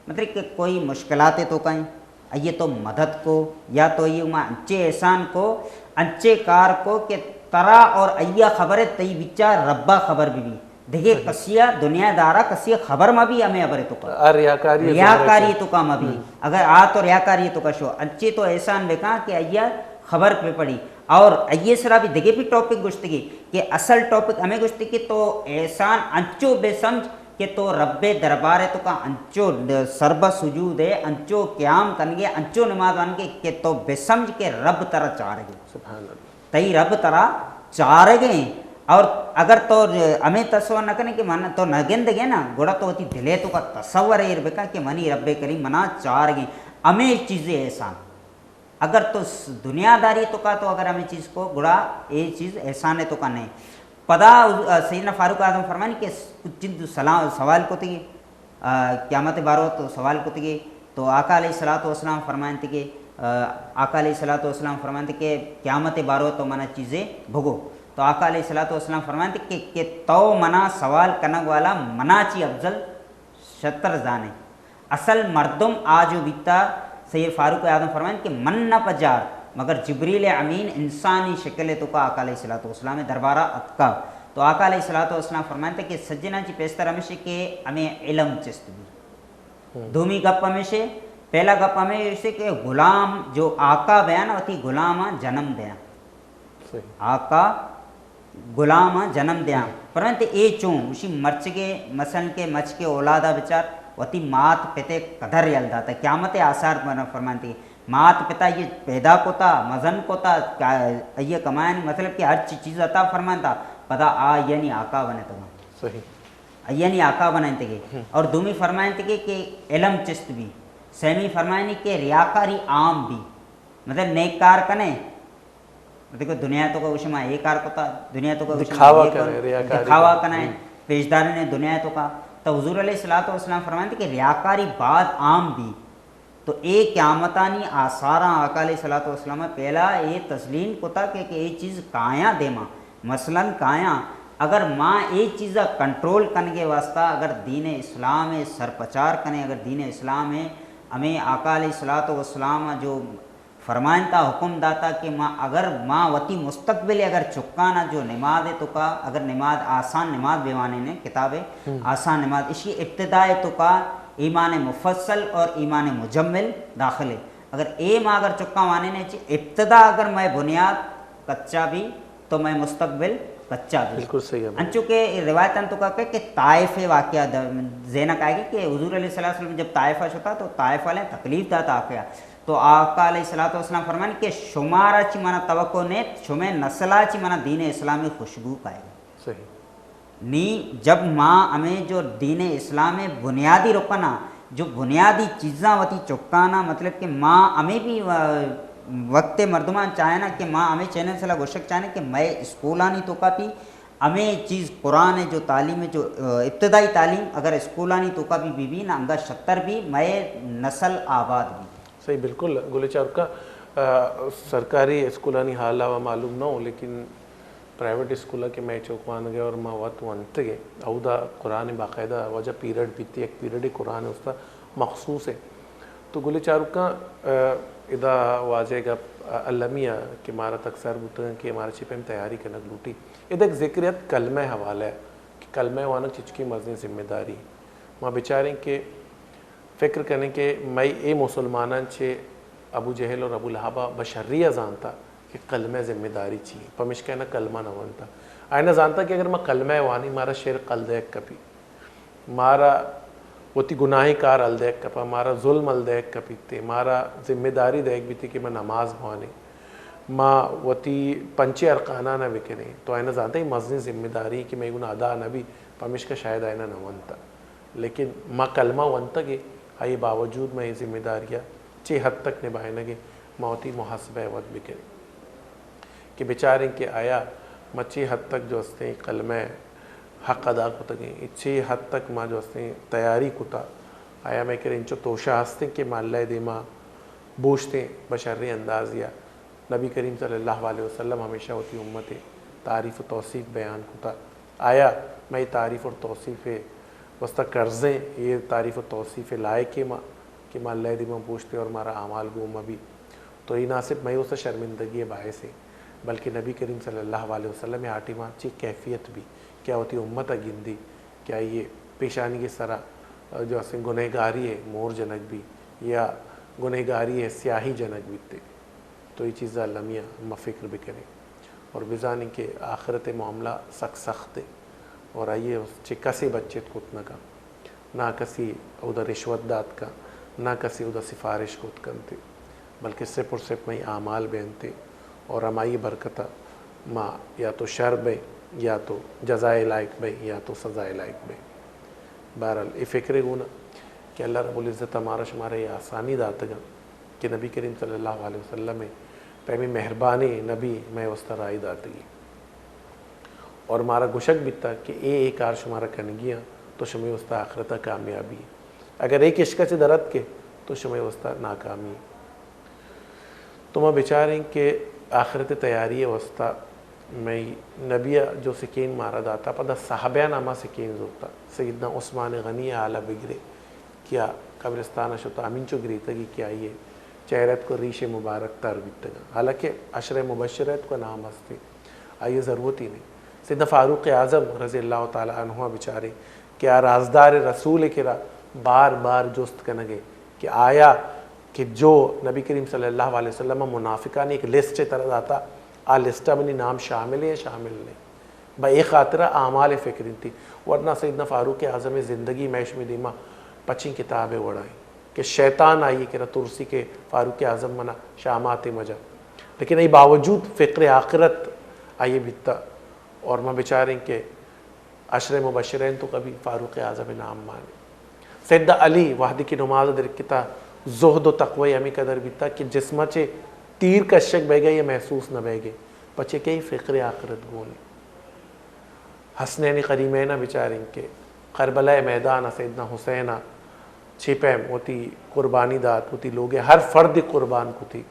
مطلب کہ کوئی مشکلات تو کہیں، آئی تو مدد کو، یا تو آئی گما انچے احسان کو، انچے کار کو کہ ترا اور آئی خبر اے، تئی بچا ربا خبر بی بی۔ دگے صحیح۔ کسیا دنیا دارا کسی خبر مہ بی، ہمیں خبر تو کا۔ آ ریاکاری اے، ریاکاری تو کا مہ بی۔ ہم۔ اگر آ تو ریاکاری تو کا شو، انچے تو احسان بکاں کہ آئی خبر پہ پڑی۔ اور آئی سرا بھی دگے بھی ٹاپک گوشتگی کہ اصل ٹاپک ہمیں گوشتگی کہ تو احسان انچو بے سمجھ کہ تو رب دربار تو کا انچو سربہ سجود اے، انچو قیام کنگے، انچو نماز وانگے کہ تو بے سمجھ کہ رب ترا چارگے۔ سبحان اللہ۔ تئی رب ترا چارگیں۔ اور اگر تو ہمیں تصور نہ کنے کہ من تو نہ گندگے نا، گڑا تو وتی دلے تو کا تصور ایر بکن کہ منی رب کریم منا چارگیں۔ ہمیں چیزیں احسان۔ اگر تو س-، دنیا داری تو کا تو اگر ہمیں چیز کو، گڑا اے چیز احسان تو کا نہیں۔ پدا، آ، سیدنا فاروق اعظم فرمانی کہ س-، چند سلام، سوال کو تھی، آ، قیامت بارو تو سوال کتگی، تو آقا علیہ الصلوۃ والسلام فرمائنت کہ، آ، آقا علیہ الصلوۃ والسلام فرمائنت کہ قیامت بارو تو منا چیزے بگو۔ تو آقا علیہ الصلوۃ والسلام فرمائنت کہ، کہ تو منا سوال کنگ والا منا چی افضل شتر زانے۔ اصل مردم آجو بیتا، سید فاروق اعظم فرمائنت کہ من نہ پجار، مگر جبریل امین انسانی شکل تو کا آقا علیہ الصلوۃ والسلام دربارہ اتکا۔ تو آقا علیہ الصلوۃ والسلام فرمائنتے کہ سجنا چی پیستر ہمیشے کہ ہمیں علم چست بی۔ ہم۔ دومی گپ ہمیشے، پہلا گپ ہمیشے کہ غلام جو آقا بیان وتی غلام جنم دیاں۔ صحیح۔ آقا غلام جنم دیاں۔ ہم۔ پرنت اے چون، اسی مرچگے، مثلاً کہ مچ کے اولادا بچار، وتی مات پتے قدر یل داتا۔ قیامت آثار فرمائنتے مات پتا یہ پیدا کتا، مزن کتا، یہ کمائن، مطلب کہ ہر چی-، چیز عطا فرمانتا، پدا آ یعنی آقا بنتگا۔ صحیح۔ یعنی آقا بنائنتگے۔ ہم۔ اور دومی فرمائنتگے کہ علم چست بی۔ سیمی فرمائنی کہ ریاکاری عام بی۔ مطلب نیک کار کنے، دیکھو، دنیا تو کا گوشے ما اے کار کتا، دنیا تو کا گوشے ما دکھاوا اے کار، کنے، ریاکاری دکھاوا کنے۔ کنے، ہم۔ پیشدارے نے دنیا تو کا۔ تو حضور علیہ الصلوۃ والسلام فرمائنتے کہ ریاکاری بعد عام بی۔ تو اے قیامتانی آثاراں آقا علیہ الصلوۃ والسلام پہلا اے تسلیم کتا کہ، کہ اے چیز کایاں دیما، مثلاً کایاں۔ اگر ما اے چیزا کنٹرول کنگے واسطہ اگر دین اسلام سرپچار کنے، اگر دین اسلام ہمیں آقا علیہ الصلوۃ والسلام جو فرمائنتا، حکم داتا کہ ما اگر ما وتی مستقبل اگر چکانا جو نماز تو کا، اگر نماز آسان نماز بیوانے نے کتاب ہم۔ آسان نماز، اشی ابتدا تو کا ایمان مفصل اور ایمان مجمل داخل ہے۔ اگر اے ما اگر چکا وانے نے چی ابتدا اگر میں بنیاد کچا بھی تو میں مستقبل کچا بھی۔ بالکل صحیح ہے۔ انچو کہ روایتاں تو کا کہ، کہ طائف واقعہ د-، ذہن آئے گی کہ حضور علیہ الصلوۃ والسلام جب طائفہ شتا تو طائف والے تکلیف داتا آخیا۔ تو آقا علیہ الصلوۃ والسلام فرمانی کہ شمارا چی منا توقع نیت، شمے نسلا چی منا دین اسلامی خوشبو کائے۔ صحیح۔ نی جب ما ہمیں جو دین اسلام بنیادی رکنا، جو بنیادی چیزاں وتی چکانا، مطلب کہ ما ہمیں بھی و-، وقت مردمان چاہنا کہ ما ہمیں چینل سلا گوشک چاہنا کہ میں اسکولانی تو کا بھی ہمیں چیز قرآن ہے جو تعلیم ہے جو، آ، ابتدائی تعلیم اگر اسکولانی تو کا بھی بی بی نا انگا شتر بھی میں نسل آباد بھی۔ صحیح، بالکل۔ گل چارکا، آ، سرکاری اسکولانی حال آوا معلوم نہ ہو، لیکن پرائیویٹ اسکولا کہ میں چوک وانگے اور ما وت ونتگے، اودا قرآن باقاعدہ واجہ پیریڈ بیتی، ایک پیریڈ قرآن استا مخصوص ہے۔ تو گلیں چاروکاں، ادا واجہ گپ المی ءَ کہ مارا تک سر بوتگ کہ مارا چی پیم تیاری کنگ لوٹی۔ ادا یک ذکر ات کلمہ ءِ حوالہ ءَ کہ کلمہ وانگ چچکیں مزنیں ذمہ داری۔ ما بچاریں کہ فکر کنیں کہ مئی اے مسلماناں چہ ابو جہل اور ابو لہب ءَ بشری ءَ زانتا کہ کلمہ ءِ ذمہ داری چی، پمشکا اینا کلمہ نہ ونتا۔ آئینا زانتا کہ اگر ما کلمہ وانی مارا شرک ہلدیگ کپی، مارا وتی گناہیں کار ہلدیگ کپا، مارا ظلم ہلدیگ کپیتے، مارا ذمہ داری دیگ بیتے کہ ما نماز بوانیں، ما وتی پنچیں ارکانانا بکنیں، تو آئینا زانتا اے مزنیں ذمہ داری کہ مئی گونا ادا نہ بی، پمشکا شاید آئینا نہ ونتا۔ لیکن ما کلمہ ونتگیں، آئی باوجود ما اے ذمہ داری ءَ چے حد تک نبھائینگیں، ما وتی محاسبہ ءَ وت بکنیں کہ بچاریں کہ آیا ما چے حد تک جو استیں کلمہ ءِ حق ادا کتگیں، چے حد تک ما جو استیں تیاری کتا، آیا مئے کرا انچو توشہ ہستیں کہ ما اللہ ءِ دیما بوشتیں بشریں اندازے ءَ۔ نبی کریم صلی اللہ علیہ وسلم ہمیشہ وتی امت ءِ تعریف و توصیف بیان کتا۔ آیا مئے تعریف اور توصیف ءِ واسطہ قرضیں، اے تعریف و توصیف ءِ لائقیں ما کہ ما اللہ ءِ دیما بوشتیں اور مارا اعمال گون مہ بی؟ تو اے نہ صرف مئے واسطہ شرمندگی ءِ باعث ایں، بلکہ نبی کریم صلی اللہ علیہ وسلم ءِ آ ٹیما چی کیفیت بی کہ آ وتی امت ءَ گندی کہ آئی ءِ پیشانی ءِ سرا جو استیں گنہگاری ءِ مور جنگ بی یا گنہگاری ءِ سیاہی جنگ بیتے۔ تو اے چیزا المی ءَ ما فکر بکنیں اور بزانیں کہ آخرت ءِ معاملہ سک سخت ایں اور آئی ءَ چہ کسے بچت کت نہ کن، نہ کسے اودا رشوت دات کن، نہ کسے اودا سفارش کت کنت، بلکہ صرف اور صرف مئی اعمال بینت اور ہمائی برکت ءَ ما یا تو شر بئیں، یا تو جزائے لائق بئیں، یا تو سزائے لائق بئیں۔ بہرحال، اے فکر ءِ گونا کہ اللہ رب العزت ءَ مارا شمارا اے آسانی داتگاں کہ نبی کریم صلی اللہ علیہ وسلم ءِ پیمیں مہربانیں نبی مئے واسطہ راہی داتگی اور مارا گوشگ بیتا کہ اے، اے کار شمارا کنگی آں تو شمئے واسطہ آخرت ءَ کامیابی۔ اگر اے کشک ءَ چہ در اتکے تو شمئے واسطہ ناکامی۔ تو ما بچاریں کہ آخرت ءِ تیاری ءِ واسطہ مئی نبی ءَ جو سکین مارا داتا، پدا صحابیان ہما سکین زرتا۔ سیدنا عثمان غنی ءِ حال ءَ بگرے کہ آ قبرستان ءَ شتا، ہمینچو گریتگی کہ آئی ءِ چہرہ اتک و ریش مبارک تر بیتگاں۔ حالانکہ عشرہ مبشرہ اتک و نام ہستی، آئی ءَ ضرورت ہی نہیں۔ سیدنا فاروق اعظم رضی اللہ تعالی عنہ ءَ بچارے کہ آ رازدار رسول ءِ کرا بار بار جست کنگے کہ آیا کہ جو نبی کریم صلی اللہ علیہ وسلم ءَ منافقانی ایک لسٹ ءِ ترا داتا، آ لسٹ ءَ منی نام شامل ہے یا شامل نہیں؟ بہ اے خاطر ءَ اعمال ءِ فکر انتی، ورنہ سیدنا فاروق اعظم ءِ زندگی مئے شمئے دیما پچیں کتاب ءِ وڑا ایں کہ شیطان آئی ءِ کرا ترسی کہ فاروق اعظم منا شامات ءَ مجا، لیکن اے باوجود فکر آخرت آئی ءَ بیتا۔ اور ما بچاریں کہ عشرہ مبشرین تو کبھی فاروق اعظم ءِ نام مانے۔ سیدنا علی وہدی کہ نماز ءَ درکتا، زہد و تقوی ہمیں قدر بیتا کہ جسم ءَ چہ تیر کشگ بیگا یا محسوس نہ بیگے، پچے کہ فکر آخرت گون ایں۔ حسنین کریمین ءَ بچاریں کہ کربلا ءِ میدان ءَ سیدنا حسین ءَ چے پیم وتی قربانی دات، وتی لوگ ءِ ہر فرد قربان کتی،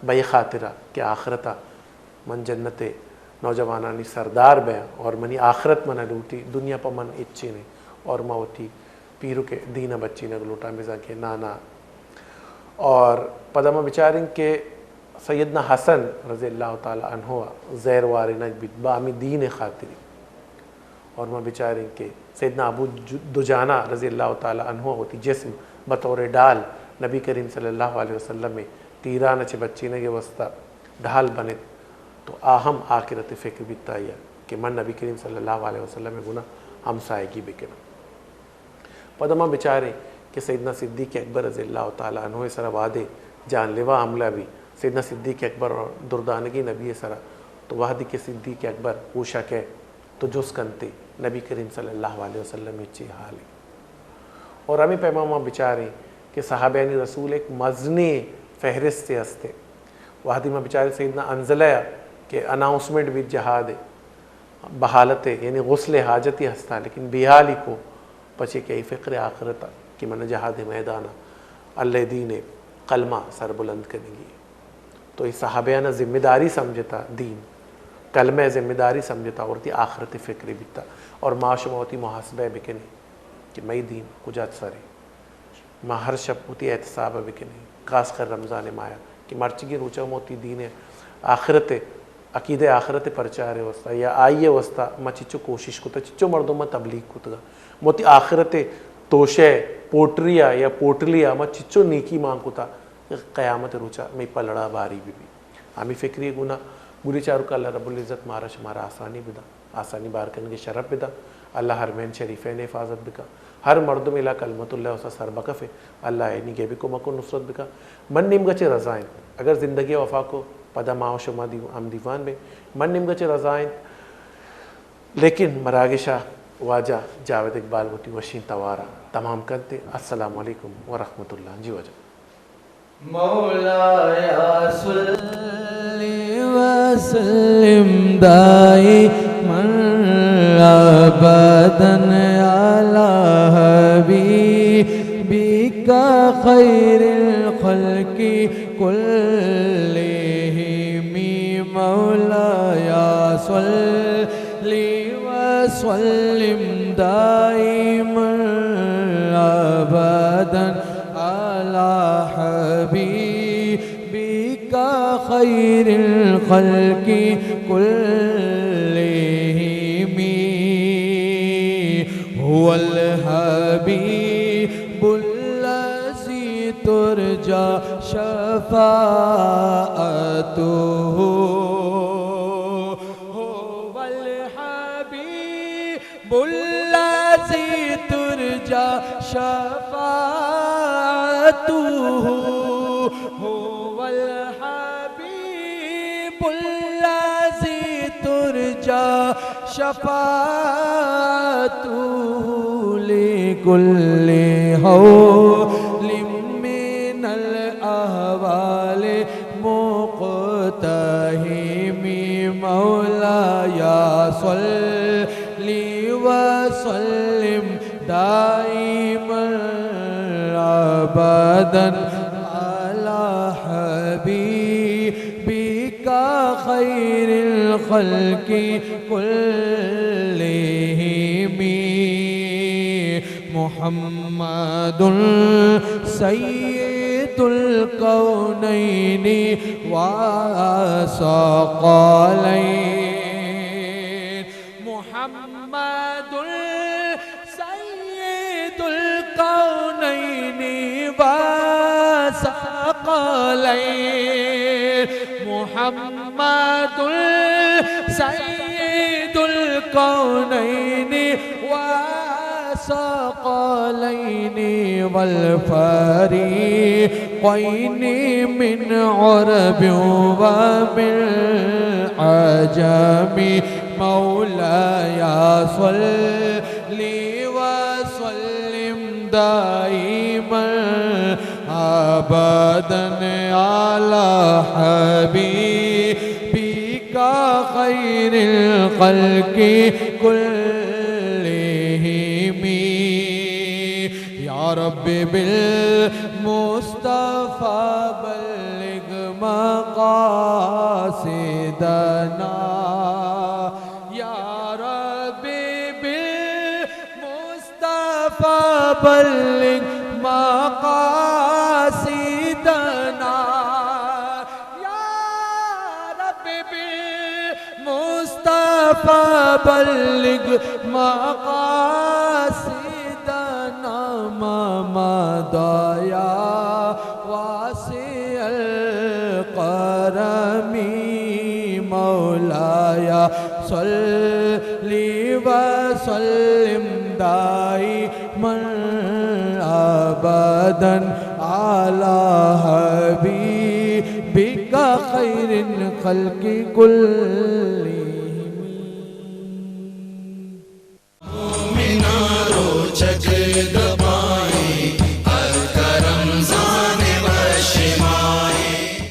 بہ اے خاطر ءَ کہ آخرت ءَ من جنت ءِ نوجوانانی سردار بیاں اور منی آخرت من ءَ لوٹی، دنیا پہ من ہچی نہیں اور ما وتی پیرک ءِ دین ءَ بچینگ لوٹاں، بزاں کہ نا نا۔ اور پدا ما بچاریں کہ سیدنا حسن رضی اللہ تعالی عنہ ءَ زہر وارینگ بیت بہ ہمیں دین ءِ خاطری۔ اور ما بچاریں کہ سیدنا ابو ج-، دجانہ رضی اللہ تعالی عنہ ءَ وتی جسم بطور ڈال نبی کریم صلی اللہ علیہ وسلم ءِ تیران ءَ چہ بچینگ ءِ واسطہ ڈال بنت، تو آ ہم آخرت ءِ فکر بیتا یا کہ من نبی کریم صلی اللہ علیہ وسلم ءِ گنا ہمسائگی بکناں۔ پدا ما بچاریں کہ سیدنا صدیق اکبر رضی اللہ تعالی عنہ ءِ سرا وہدے جان لیوا حملہ بی، سیدنا صدیق اکبر اور دردانگی نبی ءِ سرا، تو وہدی کہ صدیق اکبر ہوشا کئے تو جست کنتے نبی کریم صلی اللہ علیہ وسلم ءِ چے حال ایں۔ اور ہمیں پیما ما بچاریں کہ صحابیانی رسول ایک مزنیں فہرستے ہستے۔ وہدی ما بچاریں سیدنا حنظلہ ءَ کہ اناؤنسمنٹ بیت جہاد ءِ، بحالت ءِ، یعنی غسل ءِ حاجتی ہستا، لیکن بیحالی کو، پچے کہ اے فکر آخرت ءَ کہ من جہاد ءِ میدان ءَ اللہ ءِ دین ءِ کلمہ سربلند کنگی۔ تو اے صحابیان ءَ ذمہ داری سمجھتا، دین، کلمہ ءِ ذمہ داری سمجھتا اور وتی آخرت ءِ فکر بیتا۔ اور ما شما وتی محاسبہ بکنیں کہ مئی دین کجا سر ایں۔ ما ہر شپ وتی احتساب ءَ بکنیں، خاص کر رمضان ءِ ماہ ءَ، کہ مرچیگیں روچ ءَ ما وتی دین ءِ آخرت ءِ، عقیدہ آخرت ءِ پرچار ءِ واسطہ یا آئی ءِ واسطہ ما چچو کوشش کتہ، چچو مردم ما تبلیغ کتگا، ما وتی آخرت ءِ توشہ ءِ پوٹری ءَ یا پوٹلی ءَ ما چچو نیکی مان کتہ کہ قیامت ءِ روچ ءَ مئی پلڑا باری بہ بی۔ ہمے فکری گونا گلی چاروکا اللہ رب العزت مارا شمارا آسانی بدا، آسانی بار کنگے شرف بدا۔ اللہ حرمین شریفین حفاظت بکا۔ ہر مردم الا کلمت اللہ واسطہ سر بکفے، اللہ اینی گیبی کمک و نصرت بکا۔ من نیمگا چہ رضا انت۔ اگر زندگی وفا کو پدا ما و شما دیو-، ہم دیوان بے۔ من نیمگا چہ رضا انت۔ لیکن مراگشا واجہ جاوید اقبال وتی وشیں توارا تمام کنتے۔ السلام علیکم ورحمۃ اللہ۔ جی واجہ۔ مولاي صل وسلم دائما أبدا على حبيبك خير الخلق كلهم. مولاي صل وسلم دائما أبدا على حبيبك خير الخلق كلهم. هو الحبيب الذي ترجى شفاعته. هو الحبيب الذي ترجى شفاعته. هو الحبيب الذي ترجى شفاعته. لكل هول من الأهوال مقتحم. مولاي صل وسلم دائما أبدا على حبيبك خير الخلق كلهم. محمد سيد الكونين والثقلين. محمد سيد الكونين والثقلين. محمد سيد الكونين والثقلين والفريقين من عرب ومن عجم. مولاي صل وسلم دائما أبدا على حبيبك خير الخلق كلهم. يا رب بالمصطفى بلغ مقاصدنا. يا رب بالمصطفى بلغ مقاصدنا. يا رب بالمصطفى بلغ مقاصدنا. ما مضى يا واسع الكرم. مولاي صل وسلم دائما أبدا على حبيبك خير الخلق كلهم. مومناں روچگ